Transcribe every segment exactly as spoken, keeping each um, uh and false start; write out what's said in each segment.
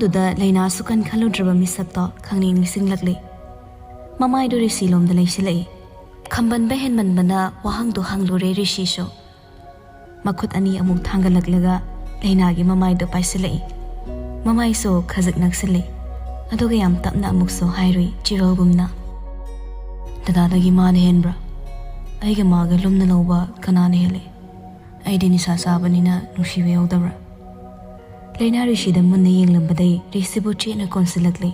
ꯑꯗꯨꯗ ꯂꯩꯅꯥꯁꯨ ꯀꯟ ꯈꯜꯂꯨꯗ꯭ꯔꯕ ꯃꯤꯁꯛꯇꯣ ꯈꯪꯅꯤꯡ ꯅꯤꯡꯁꯤꯡꯂꯛꯂꯤ꯫ ꯃꯃꯥꯏꯗꯨ ꯔꯤꯁꯤ ꯂꯣꯝꯗ ꯂꯩꯁꯤꯜꯂꯛꯏ꯫ ꯈꯝꯕꯟꯕ ꯍꯦꯟꯃꯟꯕꯅ ꯋꯥꯍꯪꯗꯨ ꯍꯪꯂꯨꯔꯦ ꯔꯤꯁꯤꯁꯨ꯫ ꯃꯈꯨꯠ ꯑꯅꯤ ꯑꯃꯨꯛ ꯊꯥꯡꯒꯠꯂꯛꯂꯒ ꯂꯩꯅꯥꯒꯤ ꯃꯃꯥꯏꯗꯨ ꯄꯥꯏꯁꯤꯜꯂꯛꯏ꯫ ꯃꯃꯥꯏꯁꯨ ꯈꯖꯤꯛ ꯅꯛꯁꯤꯜꯂꯤ꯫ ꯑꯗꯨꯒ ꯌꯥꯝ ꯇꯞꯅ ꯑꯃꯨꯛꯁꯨ ꯍꯥꯏꯔꯨꯏ ꯆꯤꯔꯣꯜꯒꯨꯝꯅ, "ꯗꯗꯥꯗꯒꯤ ꯃꯥꯅ ꯍꯦꯟꯕ꯭ꯔꯥ? ꯑꯩꯒ ꯃꯥꯒ ꯂꯨꯝꯅ ꯂꯧꯕ ꯀꯅꯥꯅ ꯍꯦꯜꯂꯤ? ꯑꯩꯗꯤ ꯅꯤꯁꯥ ꯆꯥꯕꯅꯤꯅ ꯅꯨꯡꯁꯤꯕ ꯌꯥꯎꯗꯕ꯭ꯔꯥ?" ꯂꯩꯅꯥ ꯔꯤꯁꯤꯗ ꯃꯨꯟꯅ ꯌꯦꯡꯂꯝꯕꯗꯩ ꯔꯤꯁꯤꯕꯨ ꯆꯦꯠꯅ ꯀꯣꯟꯁꯤꯜꯂꯛꯂꯤ꯫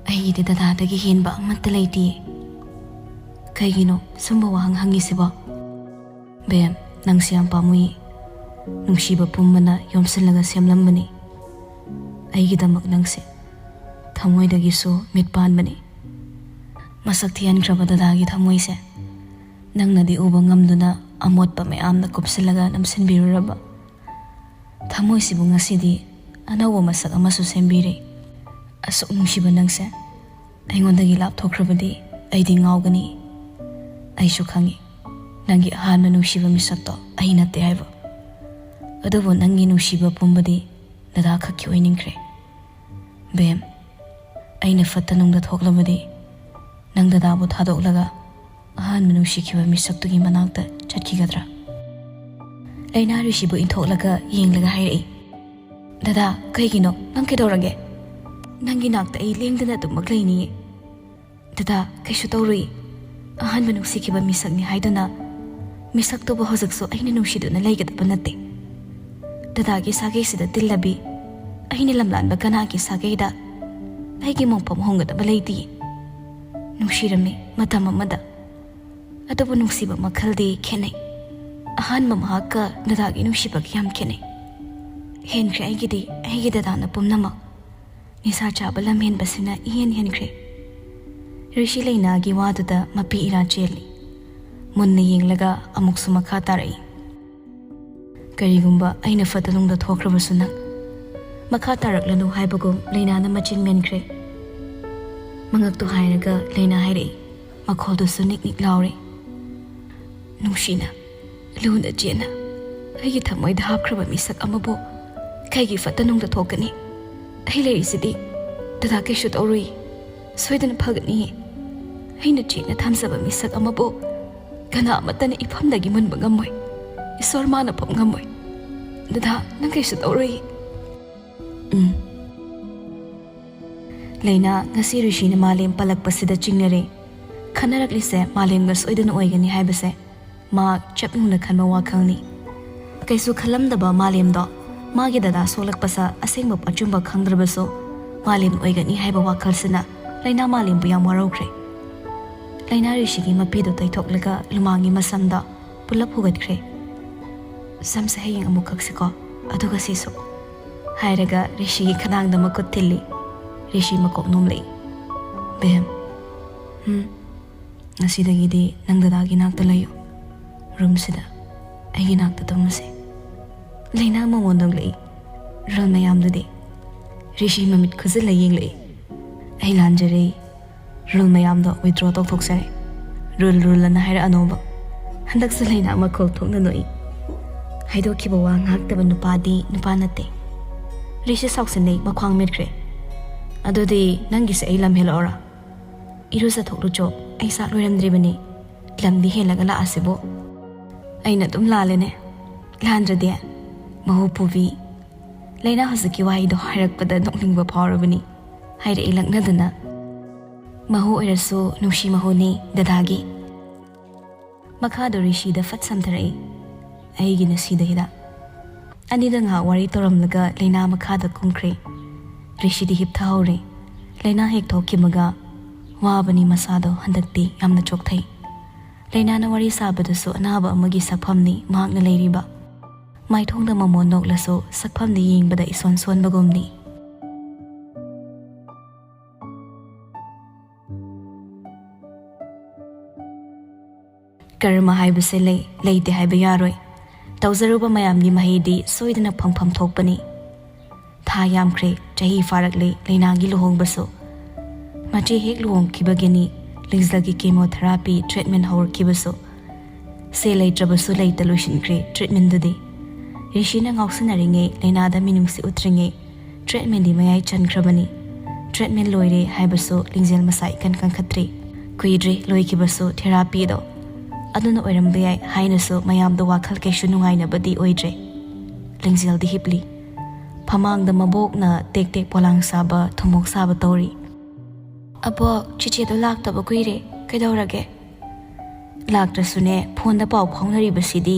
"ꯑꯩꯒꯤꯗꯤ ꯗꯗꯥꯗꯒꯤ ꯍꯦꯟꯕ ꯑꯃꯠꯇ ꯂꯩꯇꯤꯌꯦ꯫ ꯀꯩꯒꯤꯅꯣ ꯁꯨꯝꯕ ꯋꯥꯍꯪ ꯍꯪꯉꯤꯁꯤꯕꯣ?" "ꯕꯦꯝ, ꯅꯪꯁꯦ ꯌꯥꯝ ꯄꯥꯝꯃꯨꯏ꯫ ꯅꯨꯡꯁꯤꯕ ꯄꯨꯝꯕꯅ ꯌꯣꯝꯁꯤꯜꯂꯒ ꯁꯦꯝꯂꯝꯕꯅꯤ꯫ ꯑꯩꯒꯤꯗꯃꯛ ꯅꯪꯁꯦ ꯊꯃꯣꯏꯗꯒꯤꯁꯨ ꯃꯤꯠ ꯄꯥꯟꯕꯅꯤ꯫ ꯃꯁꯛ ꯊꯤꯍꯟꯈ꯭ꯔꯕ ꯗꯗꯥꯒꯤ ꯊꯃꯣꯏꯁꯦ ꯅꯪꯅꯗꯤ ꯎꯕ ꯉꯝꯗꯨꯅ ꯑꯃꯣꯠꯄ ꯃꯌꯥꯝꯅ ꯀꯨꯞꯁꯤꯜꯂꯒ ꯅꯝꯁꯤꯟꯕꯤꯔꯨꯔꯕ꯫ ꯊꯃꯣꯏꯁꯤꯕꯨ ꯉꯁꯤꯗꯤ ꯑꯅꯧꯕ ꯃꯁꯛ ꯑꯃꯁꯨ ꯁꯦꯝꯕꯤꯔꯦ꯫ ꯑꯁꯨꯛ ꯅꯨꯡꯁꯤꯕ ꯅꯪꯁꯦ ꯑꯩꯉꯣꯟꯗꯒꯤ ꯂꯥꯞꯊꯣꯛꯈ꯭ꯔꯕꯗꯤ ꯑꯩꯗꯤ ꯉꯥꯎꯒꯅꯤ꯫ ꯑꯩꯁꯨ ꯈꯪꯏ, ꯅꯪꯒꯤ ꯑꯍꯥꯟꯕ ꯅꯨꯡꯁꯤꯕ ꯃꯤꯁꯛꯇꯣ ꯑꯩ ꯅꯠꯇꯦ ꯍꯥꯏꯕ꯫ ꯑꯗꯨꯕꯨ ꯅꯪꯒꯤ ꯅꯨꯡꯁꯤꯕ ꯄꯨꯝꯕꯗꯤ ꯗꯗꯥ ꯈꯛꯀꯤ ꯑꯣꯏꯅꯤꯡꯈ꯭ꯔꯦ꯫ ꯕꯦꯝ, ꯑꯩꯅ ꯐꯠꯇ ꯅꯨꯡꯗ ꯊꯣꯛꯂꯕꯗꯤ ꯅꯪ ꯗꯗꯥꯕꯨ ꯊꯥꯗꯣꯛꯂꯒ ꯑꯍꯥꯟꯕ ꯅꯨꯡꯁꯤꯈꯤꯕ ꯃꯤꯁꯛꯇꯨꯒꯤ ꯃꯅꯥꯛꯇ ꯆꯠꯈꯤꯒꯗ꯭ꯔꯥ?" ꯂꯩꯅꯥ ꯔꯤꯁꯤꯕꯨ ꯏꯟꯊꯣꯛꯂꯒ ꯌꯦꯡꯂꯒ ꯍꯥꯏꯔꯛꯏ, "ꯗꯗꯥ, ꯀꯩꯒꯤꯅꯣ? ꯅꯪ ꯀꯩꯗꯧꯔꯒꯦ? ꯅꯪꯒꯤ ꯅꯥꯛꯇ ꯑꯩ ꯂꯦꯡꯗꯅ ꯑꯗꯨꯃꯛ ꯂꯩꯅꯤꯌꯦ꯫ ꯗꯗꯥ, ꯀꯩꯁꯨ ꯇꯧꯔꯨꯏ꯫ ꯑꯍꯥꯟꯕ ꯅꯨꯡꯁꯤꯈꯤꯕ ꯃꯤꯁꯛꯅꯤ ꯍꯥꯏꯗꯨꯅ ꯃꯤꯁꯛꯇꯨꯕꯨ ꯍꯧꯖꯤꯛꯁꯨ ꯑꯩꯅ ꯅꯨꯡꯁꯤꯗꯨꯅ ꯂꯩꯒꯗꯕ ꯅꯠꯇꯦ꯫ ꯗꯗꯥꯒꯤ ꯁꯥꯒꯩꯁꯤꯗ ꯇꯤꯜꯂꯕꯤ ꯑꯩꯅ ꯂꯝꯂꯥꯟꯕ ꯀꯅꯥꯒꯤ ꯁꯥꯒꯩꯗ ꯑꯩꯒꯤ ꯃꯣꯡꯐꯝ ꯍꯣꯡꯒꯗꯕ ꯂꯩꯇꯤꯌꯦ꯫ ꯅꯨꯡꯁꯤꯔꯝꯃꯤ ꯃꯇꯝ ꯑꯃꯗ꯫ ꯑꯗꯨꯕꯨ ꯅꯨꯡꯁꯤꯕ ꯃꯈꯜꯗꯤ ꯈꯦꯠꯅꯩ꯫ ꯑꯍꯥꯟꯕ ꯃꯍꯥꯛꯀ ꯗꯗꯥꯒꯤ ꯅꯨꯡꯁꯤꯕꯒ ꯌꯥꯝ ꯈꯦꯠꯅꯩ꯫ ꯍꯦꯟꯈ꯭ꯔꯦ ꯑꯩꯒꯤꯗꯤ ꯑꯩꯒꯤ ꯗꯗꯥꯅ ꯄꯨꯝꯅꯃꯛ꯫ ꯅꯤꯁꯥ ꯆꯥꯕ ꯂꯝꯍꯦꯟꯕꯁꯤꯅ ꯏꯍꯦꯟ ꯍꯦꯟꯈ꯭ꯔꯦ꯫" ꯔꯤꯁꯤ ꯂꯩꯅꯥꯒꯤ ꯋꯥꯗꯨꯗ ꯃꯄꯤ ꯏꯔꯥ ꯆꯦꯜꯂꯤ꯫ ꯃꯨꯟꯅ ꯌꯦꯡꯂꯒ ꯑꯃꯨꯛꯁꯨ ꯃꯈꯥ ꯇꯥꯔꯛꯏ, "ꯀꯔꯤꯒꯨꯝꯕ ꯑꯩꯅ ꯐꯠꯇ ꯅꯨꯡꯗ ꯊꯣꯛꯈ꯭ꯔꯕꯁꯨ ꯅꯪ ꯃꯈꯥ ꯇꯥꯔꯛꯂꯅꯨ" ꯍꯥꯏꯕꯒꯨꯝ ꯂꯩꯅꯥꯅ ꯃꯆꯤꯟ ꯃꯦꯟꯈ꯭ꯔꯦ꯫ ꯃꯉꯛꯇꯨ ꯍꯥꯏꯔꯒ ꯂꯩꯅꯥ ꯍꯥꯏꯔꯛꯏ, ꯃꯈꯣꯜꯗꯨꯁꯨ ꯅꯤꯛ ꯅꯤꯛ ꯂꯥꯎꯔꯦ, "ꯅꯨꯡꯁꯤꯅ, ꯂꯨꯅ ꯆꯦꯟꯅ ꯑꯩꯒꯤ ꯊꯃꯣꯏꯗ ꯍꯥꯞꯈ꯭ꯔꯕ ꯃꯤꯁꯛ ꯑꯃꯕꯨ ꯀꯩꯒꯤ ꯐꯠꯇ ꯅꯨꯡꯗ ꯊꯣꯛꯀꯅꯤ? ꯑꯩ ꯂꯩꯔꯤꯁꯤꯗꯤ꯫ ꯗꯗꯥ ꯀꯩꯁꯨ ꯇꯧꯔꯨꯏ꯫ ꯁꯣꯏꯗꯅ ꯐꯒꯅꯤꯌꯦ꯫ ꯑꯩꯅ ꯆꯦꯠꯅ ꯊꯝꯖꯕ ꯃꯤꯁꯛ ꯑꯃꯕꯨ ꯀꯅꯥ ꯑꯃꯠꯇꯅ ꯏꯐꯝꯗꯒꯤ ꯃꯨꯟꯕ ꯉꯝꯃꯣꯏ꯫ ꯏꯁꯣꯔ ꯃꯥꯅ ꯐꯥꯎ ꯉꯝꯃꯣꯏ꯫ ꯗꯗꯥ, ꯅꯪ ꯀꯩꯁꯨ ꯇꯧꯔꯨꯏ꯫ ꯎꯝ꯫ ꯂꯩꯅꯥ ꯉꯁꯤ ꯔꯤꯁꯤꯅ ꯃꯥꯂꯦꯝ ꯄꯜꯂꯛꯄꯁꯤꯗ ꯆꯤꯡꯅꯔꯦ꯫ ꯈꯟꯅꯔꯛꯂꯤꯁꯦ ꯃꯥꯂꯦꯝꯒ ꯁꯣꯏꯗꯅ ꯑꯣꯏꯒꯅꯤ ꯍꯥꯏꯕꯁꯦ ꯃꯍꯥꯛ ꯆꯞ ꯌꯨꯡꯅ ꯈꯟꯕ ꯋꯥꯈꯜꯅꯤ꯫ ꯀꯩꯁꯨ ꯈꯜꯂꯝꯗꯕ ꯃꯥꯂꯦꯝꯗꯣ ꯃꯥꯒꯤ ꯗꯗꯥ ꯁꯣꯛꯂꯛꯄꯁꯦ ꯑꯁꯦꯡꯕ ꯑꯆꯨꯝꯕ ꯈꯪꯗ꯭ꯔꯕꯁꯨ ꯃꯥꯂꯦꯝ ꯑꯣꯏꯒꯅꯤ ꯍꯥꯏꯕ ꯋꯥꯈꯜꯁꯤꯅ ꯂꯩꯅꯥ ꯃꯥꯂꯦꯝꯕꯨ ꯌꯥꯝ ꯋꯥꯔꯧꯈ꯭ꯔꯦ꯫ ꯂꯩꯅꯥ ꯔꯤꯁꯤꯒꯤ ꯃꯄꯤꯗꯨ ꯇꯩꯊꯣꯛꯂꯒ ꯂꯨꯃꯥꯡꯒꯤ ꯃꯁꯝꯗ ꯄꯨꯂꯞ ꯍꯨꯒꯠꯈ꯭ꯔꯦ꯫ "ꯁꯝꯁꯦ ꯍꯌꯦꯡ ꯑꯃꯨꯛ ꯀꯛꯁꯤꯀꯣ, ꯑꯗꯨꯒ ꯁꯤꯁꯨ," ꯍꯥꯏꯔꯒ ꯔꯤꯁꯤꯒꯤ ꯈꯗꯥꯡꯗ ꯃꯈꯨꯠ ꯊꯤꯜꯂꯤ꯫ ꯔꯤꯁꯤ ꯃꯀꯣꯛ ꯅꯣꯝꯂꯛꯏ꯫ "ꯕꯦꯝ, ꯎꯝ, ꯉꯁꯤꯗꯒꯤꯗꯤ ꯅꯪ ꯗꯗꯥꯒꯤ ꯅꯥꯛꯇ ꯂꯩꯌꯨ꯫ ꯔꯨꯝꯁꯤꯗ ꯑꯩꯒꯤ ꯅꯥꯛꯇ ꯇꯨꯝꯃꯁꯤ꯫" ꯂꯩꯅꯥ ꯃꯉꯣꯟ ꯅꯣꯛꯂꯛꯏ꯫ ꯔꯨꯜ ꯃꯌꯥꯝꯗꯨꯗꯤ? ꯔꯤꯁꯤ ꯃꯃꯤꯠ ꯈꯨꯖꯤꯜꯂ ꯌꯦꯡꯂꯛꯏ꯫ "ꯑꯩ ꯂꯥꯟꯖꯔꯦ꯫ ꯔꯨꯜ ꯃꯌꯥꯝꯗꯣ ꯋꯤꯗ꯭ꯔꯣ ꯇꯧꯊꯣꯛꯆꯔꯦ꯫ ꯔꯨꯜ, ꯔꯨꯜ ꯑꯅ ꯍꯥꯏꯔꯛꯑꯅꯣꯕ꯫" ꯍꯟꯗꯛꯁꯨ ꯂꯩꯅꯥ ꯃꯈꯣꯜ ꯊꯣꯛꯅ ꯅꯣꯛꯏ꯫ ꯍꯥꯏꯗꯣꯛꯈꯤꯕ ꯋꯥ ꯉꯥꯛꯇꯕ ꯅꯨꯄꯥꯗꯤ ꯅꯨꯄꯥ ꯅꯠꯇꯦ꯫ ꯔꯤꯁꯤ ꯁꯥꯎꯁꯤꯟꯅꯩ, ꯃꯈ꯭ꯋꯥꯡ ꯃꯦꯠꯈ꯭ꯔꯦ꯫ "ꯑꯗꯨꯗꯤ ꯅꯪꯒꯤꯁꯦ ꯑꯩ ꯂꯝ ꯍꯦꯜꯂꯛꯑꯣꯔꯥ? ꯏꯔꯨꯖꯊꯣꯛꯂꯨꯆꯣ, ꯑꯩ ꯆꯥꯛ ꯂꯣꯏꯔꯝꯗ꯭ꯔꯤꯕꯅꯤ꯫ ꯂꯝꯗꯤ ꯍꯦꯜꯂꯒ ꯂꯥꯛꯑꯁꯤꯕꯨ꯫ ꯑꯩꯅ ꯑꯗꯨꯝ ꯂꯥꯜꯂꯦꯅꯦ꯫ ꯂꯥꯟꯗ꯭ꯔꯗꯤ?" ꯃꯍꯨ ꯄꯨꯕꯤ꯫ ꯂꯩꯅꯥ ꯍꯧꯖꯤꯛꯀꯤ ꯋꯥꯍꯩꯗꯣ ꯍꯥꯏꯔꯛꯄꯗ ꯅꯣꯛꯅꯤꯡꯕ ꯐꯥꯎꯔꯕꯅꯤ꯫ ꯍꯥꯏꯔꯛꯏ ꯂꯛꯅꯗꯅ꯫ "ꯃꯍꯨ ꯑꯣꯏꯔꯁꯨ ꯅꯨꯡꯁꯤ ꯃꯍꯨꯅꯤ ꯗꯗꯥꯒꯤ꯫" ꯃꯈꯥꯗꯣ ꯔꯤꯁꯤꯗ ꯐꯠ ꯁꯝꯊꯔꯛꯏ꯫ "ꯑꯩꯒꯤꯅ ꯁꯤꯗ ꯍꯤꯗꯥꯛ꯫" ꯑꯅꯤꯗ ꯉꯥꯏꯍꯥꯛ ꯋꯥꯔꯤ ꯇꯧꯔꯝꯂꯒ ꯂꯩꯅꯥ ꯃꯈꯥꯗ ꯀꯨꯝꯈ꯭ꯔꯦ꯫ ꯔꯤꯁꯤꯗꯤ ꯍꯤꯞꯊꯍꯧꯔꯦ꯫ ꯂꯩꯅꯥ ꯍꯦꯛ ꯊꯣꯛꯈꯤꯕꯒ ꯋꯥꯕꯅꯤ ꯃꯁꯥꯗꯣ, ꯍꯟꯗꯛꯇꯤ ꯌꯥꯝꯅ ꯆꯣꯛꯊꯩ꯫ ꯂꯩꯅꯥꯅ ꯋꯥꯔꯤ ꯁꯥꯕꯗꯁꯨ ꯑꯅꯥꯕ ꯑꯃꯒꯤ ꯁꯛꯐꯝꯅꯤ ꯃꯍꯥꯛꯅ ꯂꯩꯔꯤꯕ꯫ ꯃꯥꯏꯊꯣꯡꯗ ꯃꯃꯣꯟ ꯅꯣꯛꯂꯁꯨ ꯁꯛꯐꯝꯗꯤ ꯌꯦꯡꯕꯗ ꯏꯁꯣꯟ ꯁꯣꯟꯕꯒꯨꯝꯅꯤ꯫ ꯀꯔꯃ ꯍꯥꯏꯕꯁꯦ ꯂꯩ, ꯂꯩꯇꯦ ꯍꯥꯏꯕ ꯌꯥꯔꯣꯏ꯫ ꯇꯧꯖꯔꯨꯕ ꯃꯌꯥꯝꯒꯤ ꯃꯍꯩꯗꯤ ꯁꯣꯏꯗꯅ ꯐꯪꯐꯝ ꯊꯣꯛꯄꯅꯤ꯫ ꯊꯥ ꯌꯥꯝꯈ꯭ꯔꯦ, ꯆꯍꯤ ꯐꯥꯔꯛꯂꯦ ꯂꯩꯅꯥꯒꯤ ꯂꯨꯍꯣꯡꯕꯁꯨ꯫ ꯃꯆꯦ ꯍꯦꯛ ꯂꯨꯍꯣꯡꯈꯤꯕꯒꯤꯅꯤ ꯂꯤꯖꯒꯤ chemotherapy treatment ꯍꯧꯔꯛꯈꯤꯕꯁꯨ꯫ ꯁꯦꯜ ꯂꯩꯇ꯭ꯔꯕꯁꯨ ꯂꯩꯇ ꯂꯣꯏꯁꯤꯟꯈ꯭ꯔꯦ treatmentꯗꯨꯗꯤ꯫ ꯔꯤꯁꯤꯅ ꯉꯥꯎꯁꯤꯟꯅꯔꯤꯉꯩ, ꯂꯩꯅꯥꯗ ꯃꯤꯅꯨꯡꯁꯤ ꯎꯠꯇ꯭ꯔꯤꯉꯩ, ꯇ꯭ꯔꯤꯠꯃꯦꯟꯗꯤ ꯃꯌꯥꯏ ꯆꯟꯈ꯭ꯔꯕꯅꯤ꯫ ꯇ꯭ꯔꯤꯠꯃꯦꯟ ꯂꯣꯏꯔꯦ ꯍꯥꯏꯕꯁꯨ ꯂꯤꯡꯖꯦꯜ ꯃꯁꯥ ꯏꯀꯟ ꯀꯟꯈꯠꯇ꯭ꯔꯤ꯫ ꯀꯨꯏꯗ꯭ꯔꯤ ꯂꯣꯏꯈꯤꯕꯁꯨ ꯊꯦꯔꯥꯄꯤꯗꯣ꯫ ꯑꯗꯨꯅ ꯑꯣꯏꯔꯝꯕ ꯌꯥꯏ ꯍꯥꯏꯅꯁꯨ ꯃꯌꯥꯝꯗ ꯋꯥꯈꯜ ꯀꯩꯁꯨ ꯅꯨꯡꯉꯥꯏꯅꯕꯗꯤ ꯑꯣꯏꯗ꯭ꯔꯦ꯫ ꯂꯤꯡꯖꯦꯜꯗꯤ ꯍꯤꯞꯂꯤ꯫ ꯐꯃꯥꯡꯗ ꯃꯕꯣꯛꯅ ꯇꯦꯛ ꯇꯦꯛ ꯄꯣꯂꯥꯡ ꯁꯥꯕ, ꯊꯨꯝꯃꯣꯛ ꯁꯥꯕ ꯇꯧꯔꯤ꯫ "ꯑꯕꯣꯛ, ꯆꯤꯆꯦꯗꯣ ꯂꯥꯛꯇꯕ ꯀꯨꯏꯔꯦ꯫ ꯀꯩꯗꯧꯔꯒꯦ?" "ꯂꯥꯛꯇ꯭ꯔꯁꯨꯅꯦ, ꯐꯣꯟꯗ ꯄꯥꯎ ꯐꯥꯎꯅꯔꯤꯕꯁꯤꯗꯤ꯫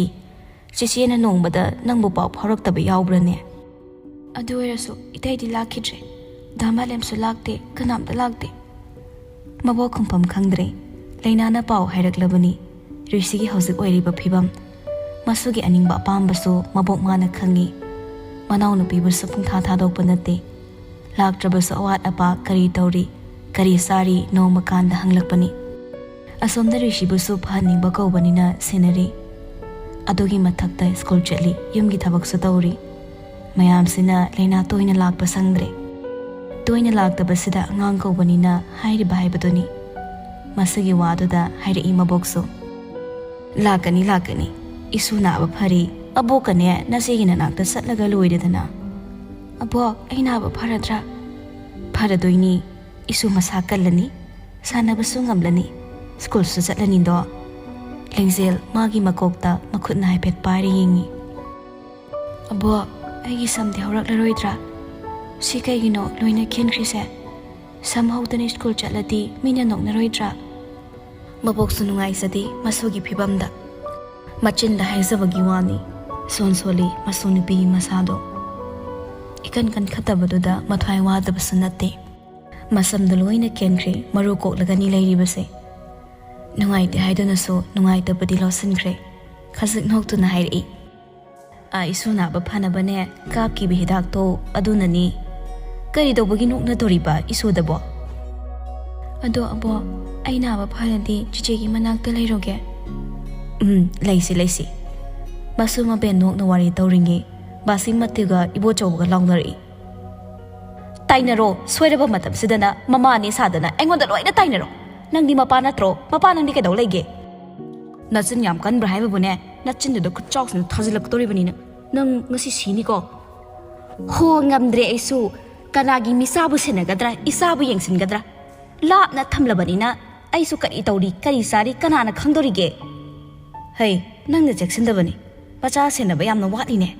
ꯆꯤꯆꯦꯅ ꯅꯣꯡꯃꯗ ꯅꯪꯕꯨ ꯄꯥꯎ ꯐꯥꯎꯔꯛꯇꯕ ꯌꯥꯎꯕ꯭ꯔꯅꯦ?" "ꯑꯗꯨ ꯑꯣꯏꯔꯁꯨ ꯏꯇꯩꯗꯤ ꯂꯥꯛꯈꯤꯗ꯭ꯔꯦ꯫ ꯗꯥ ꯃꯥꯂꯦꯝꯁꯨ ꯂꯥꯛꯇꯦ, ꯀꯅꯥꯝꯇ ꯂꯥꯛꯇꯦ꯫" ꯃꯕꯣꯛ ꯈꯨꯝꯐꯝ ꯈꯪꯗ꯭ꯔꯦ꯫ ꯂꯩꯅꯥꯅ ꯄꯥꯎ ꯍꯥꯏꯔꯛꯂꯕꯅꯤ꯫ ꯔꯤꯁꯤꯒꯤ ꯍꯧꯖꯤꯛ ꯑꯣꯏꯔꯤꯕ ꯐꯤꯕꯝ꯫ ꯃꯁꯨꯒꯤ ꯑꯅꯤꯡꯕ ꯑꯄꯥꯝꯕꯁꯨ ꯃꯕꯣꯛ ꯃꯥꯅ ꯈꯪꯉꯤ꯫ ꯃꯅꯥꯎꯅꯨꯄꯤꯕꯨꯁꯨ ꯄꯨꯡꯊꯥ ꯊꯥꯗꯣꯛꯄ ꯅꯠꯇꯦ꯫ ꯂꯥꯛꯇ꯭ꯔꯕꯁꯨ ꯑꯋꯥꯠ ꯑꯄꯥ ꯀꯔꯤ ꯇꯧꯔꯤ, ꯀꯔꯤ ꯆꯥꯔꯤ ꯅꯣꯡꯃ ꯀꯥꯟꯗ ꯍꯪꯂꯛꯄꯅꯤ꯫ ꯑꯁꯣꯝꯗ ꯔꯤꯁꯤꯕꯨꯁꯨ ꯐꯍꯟꯅꯤꯡꯕ ꯀꯧꯕꯅꯤꯅ ꯁꯦꯟꯅꯔꯤ꯫ ꯑꯗꯨꯒꯤ ꯃꯊꯛꯇ ꯁ꯭ꯀꯨꯜ ꯆꯠꯂꯤ, ꯌꯨꯝꯒꯤ ꯊꯕꯛꯁꯨ ꯇꯧꯔꯤ꯫ ꯃꯌꯥꯝꯁꯤꯅ ꯂꯩꯅꯥ ꯇꯣꯏꯅ ꯂꯥꯛꯄ ꯁꯪꯗ꯭ꯔꯦ꯫ ꯇꯣꯏꯅ ꯂꯥꯛꯇꯕꯁꯤꯗ ꯑꯉꯥꯡ ꯀꯧꯕꯅꯤꯅ ꯍꯥꯏꯔꯤꯕ ꯍꯥꯏꯕꯗꯨꯅꯤ꯫ ꯃꯁꯤꯒꯤ ꯋꯥꯗꯨꯗ ꯍꯥꯏꯔꯛꯏ ꯃꯕꯣꯛꯁꯨ꯫ "ꯂꯥꯛꯀꯅꯤ, ꯂꯥꯛꯀꯅꯤ꯫ ꯏꯁꯨ ꯅꯥꯕ ꯐꯔꯤ꯫ ꯑꯕꯣꯛꯀꯅꯦ ꯅꯆꯦꯒꯤ ꯅꯅꯥꯛꯇ ꯆꯠꯂꯒ ꯂꯣꯏꯔꯦꯗꯅ꯫" "ꯑꯕꯣꯛ, ꯑꯩ ꯅꯥꯕ ꯐꯔꯗ꯭ꯔꯥ?" "ꯐꯔꯗꯣꯏꯅꯤ꯫ ꯏꯁꯨ ꯃꯁꯥ ꯀꯜꯂꯅꯤ, ꯁꯥꯟꯅꯕꯁꯨ ꯉꯝꯂꯅꯤ, ꯁ꯭ꯀꯨꯜꯁꯨ ꯆꯠꯂꯅꯤꯗꯣ꯫" ꯂꯤꯡꯖꯦꯜ ꯃꯥꯒꯤ ꯃꯀꯣꯛꯇ ꯃꯈꯨꯠꯅ ꯍꯥꯏꯐꯦꯠ ꯄꯥꯏꯔ ꯌꯦꯡꯉꯤ꯫ "ꯑꯕꯣꯛ, ꯑꯩꯒꯤ ꯁꯝꯗꯤ ꯍꯧꯔꯛꯂꯔꯣꯏꯗ꯭ꯔꯥ? ꯁꯤ ꯀꯩꯒꯤꯅꯣ ꯂꯣꯏꯅ ꯈꯦꯟꯈ꯭ꯔꯤꯁꯦ? ꯁꯝ ꯍꯧꯗꯅ ꯁ꯭ꯀꯨꯜ ꯆꯠꯂꯗꯤ ꯃꯤꯅ ꯅꯣꯛꯅꯔꯣꯏꯗ꯭ꯔꯥ?" ꯃꯕꯣꯛꯁꯨ ꯅꯨꯡꯉꯥꯏꯖꯗꯦ ꯃꯁꯨꯒꯤ ꯐꯤꯕꯝꯗ꯫ ꯃꯆꯤꯟꯗ ꯍꯥꯏꯖꯕꯒꯤ ꯋꯥꯅꯤ, ꯁꯣꯟ ꯁꯣꯜꯂꯤ ꯃꯁꯨ ꯅꯨꯄꯤꯒꯤ ꯃꯁꯥꯗꯣ꯫ ꯏꯀꯟ ꯀꯟꯈꯠꯇꯕꯗꯨꯗ ꯃꯊ꯭ꯋꯥꯏ ꯋꯥꯗꯕꯁꯨ ꯅꯠꯇꯦ꯫ ꯃꯁꯝꯗꯣ ꯂꯣꯏꯅ ꯀꯦꯟꯈ꯭ꯔꯦ, ꯃꯔꯨ ꯀꯣꯛꯂꯒꯅꯤ ꯂꯩꯔꯤꯕꯁꯦ꯫ ꯅꯨꯡꯉꯥꯏꯇꯦ ꯍꯥꯏꯗꯨꯅꯁꯨ ꯅꯨꯡꯉꯥꯏꯇꯕꯗꯤ ꯂꯧꯁꯤꯟꯈ꯭ꯔꯦ꯫ ꯈꯖꯤꯛ ꯅꯣꯛꯇꯨꯅ ꯍꯥꯏꯔꯛꯏ, "ꯑꯥ, ꯏꯁꯨ ꯅꯥꯕ ꯐꯅꯕꯅꯦ ꯀꯥꯞꯈꯤꯕ ꯍꯤꯗꯥꯛꯇꯣ ꯑꯗꯨꯅꯅꯤ꯫ ꯀꯔꯤ ꯇꯧꯕꯒꯤ ꯅꯣꯛꯅꯗꯣꯔꯤꯕ ꯏꯁꯨꯗꯕꯣ?" "ꯑꯗꯣ ꯑꯕꯣꯛ, ꯑꯩ ꯅꯥꯕ ꯐꯔꯗꯤ ꯆꯤꯆꯦꯒꯤ ꯃꯅꯥꯛꯇ ꯂꯩꯔꯨꯒꯦ?" "ꯎꯝ, ꯂꯩꯁꯤ, ꯂꯩꯁꯤ꯫" ꯃꯁꯨ ꯃꯕꯦꯟ ꯅꯣꯛꯅ ꯋꯥꯔꯤ ꯇꯧꯔꯤꯉꯩ ꯕꯥꯁꯤꯡ ꯃꯇꯤꯒ ꯏꯕꯣꯆꯧꯕꯒ ꯂꯥꯎꯅꯔꯛꯏ꯫ "ꯇꯥꯏꯅꯔꯣ, ꯁꯣꯏꯔꯕ ꯃꯇꯝꯁꯤꯗꯅ ꯃꯃꯥꯅꯦ ꯁꯥꯗꯅ ꯑꯩꯉꯣꯟꯗ ꯂꯣꯏꯅ ꯇꯥꯏꯅꯔꯣ꯫ ꯅꯪꯗꯤ ꯃꯄꯥ ꯅꯠꯇ꯭ꯔꯣ? ꯃꯄꯥ ꯅꯪꯗꯤ ꯀꯩꯗꯧ ꯂꯩꯒꯦ?" "ꯅꯆꯤꯟ ꯌꯥꯝ ꯀꯟꯕ꯭ꯔꯥ ꯍꯥꯏꯕꯕꯨꯅꯦ, ꯅꯆꯤꯟꯗꯨꯗ ꯈꯨꯠꯆꯥꯎꯁꯤꯅ ꯊꯥꯖꯤꯜꯂꯛꯀꯗꯧꯔꯤꯕꯅꯤꯅ꯫ ꯅꯪ ꯉꯁꯤ ꯁꯤꯅꯤꯀꯣ꯫" ꯍꯣ, ꯉꯝꯗ꯭ꯔꯦ ꯑꯩꯁꯨ꯫ ꯀꯅꯥꯒꯤ ꯃꯤꯆꯥꯕꯨ ꯁꯦꯟꯅꯒꯗ꯭ꯔꯥ, ꯏꯆꯥꯕꯨ ꯌꯦꯡꯁꯤꯟꯒꯗ꯭ꯔꯥ? ꯂꯥꯞꯅ ꯊꯝꯂꯕꯅꯤꯅ ꯑꯩꯁꯨ ꯀꯔꯤ ꯇꯧꯔꯤ, ꯀꯔꯤ ꯆꯥꯔꯤ ꯀꯅꯥꯅ ꯈꯪꯗꯣꯔꯤꯒꯦ? ꯍꯩ, ꯅꯪꯅ ꯆꯦꯛꯁꯤꯟꯗꯕꯅꯤ꯫ ꯃꯆꯥ ꯁꯦꯟꯅꯕ ꯌꯥꯝꯅ ꯋꯥꯠꯂꯤꯅꯦ꯫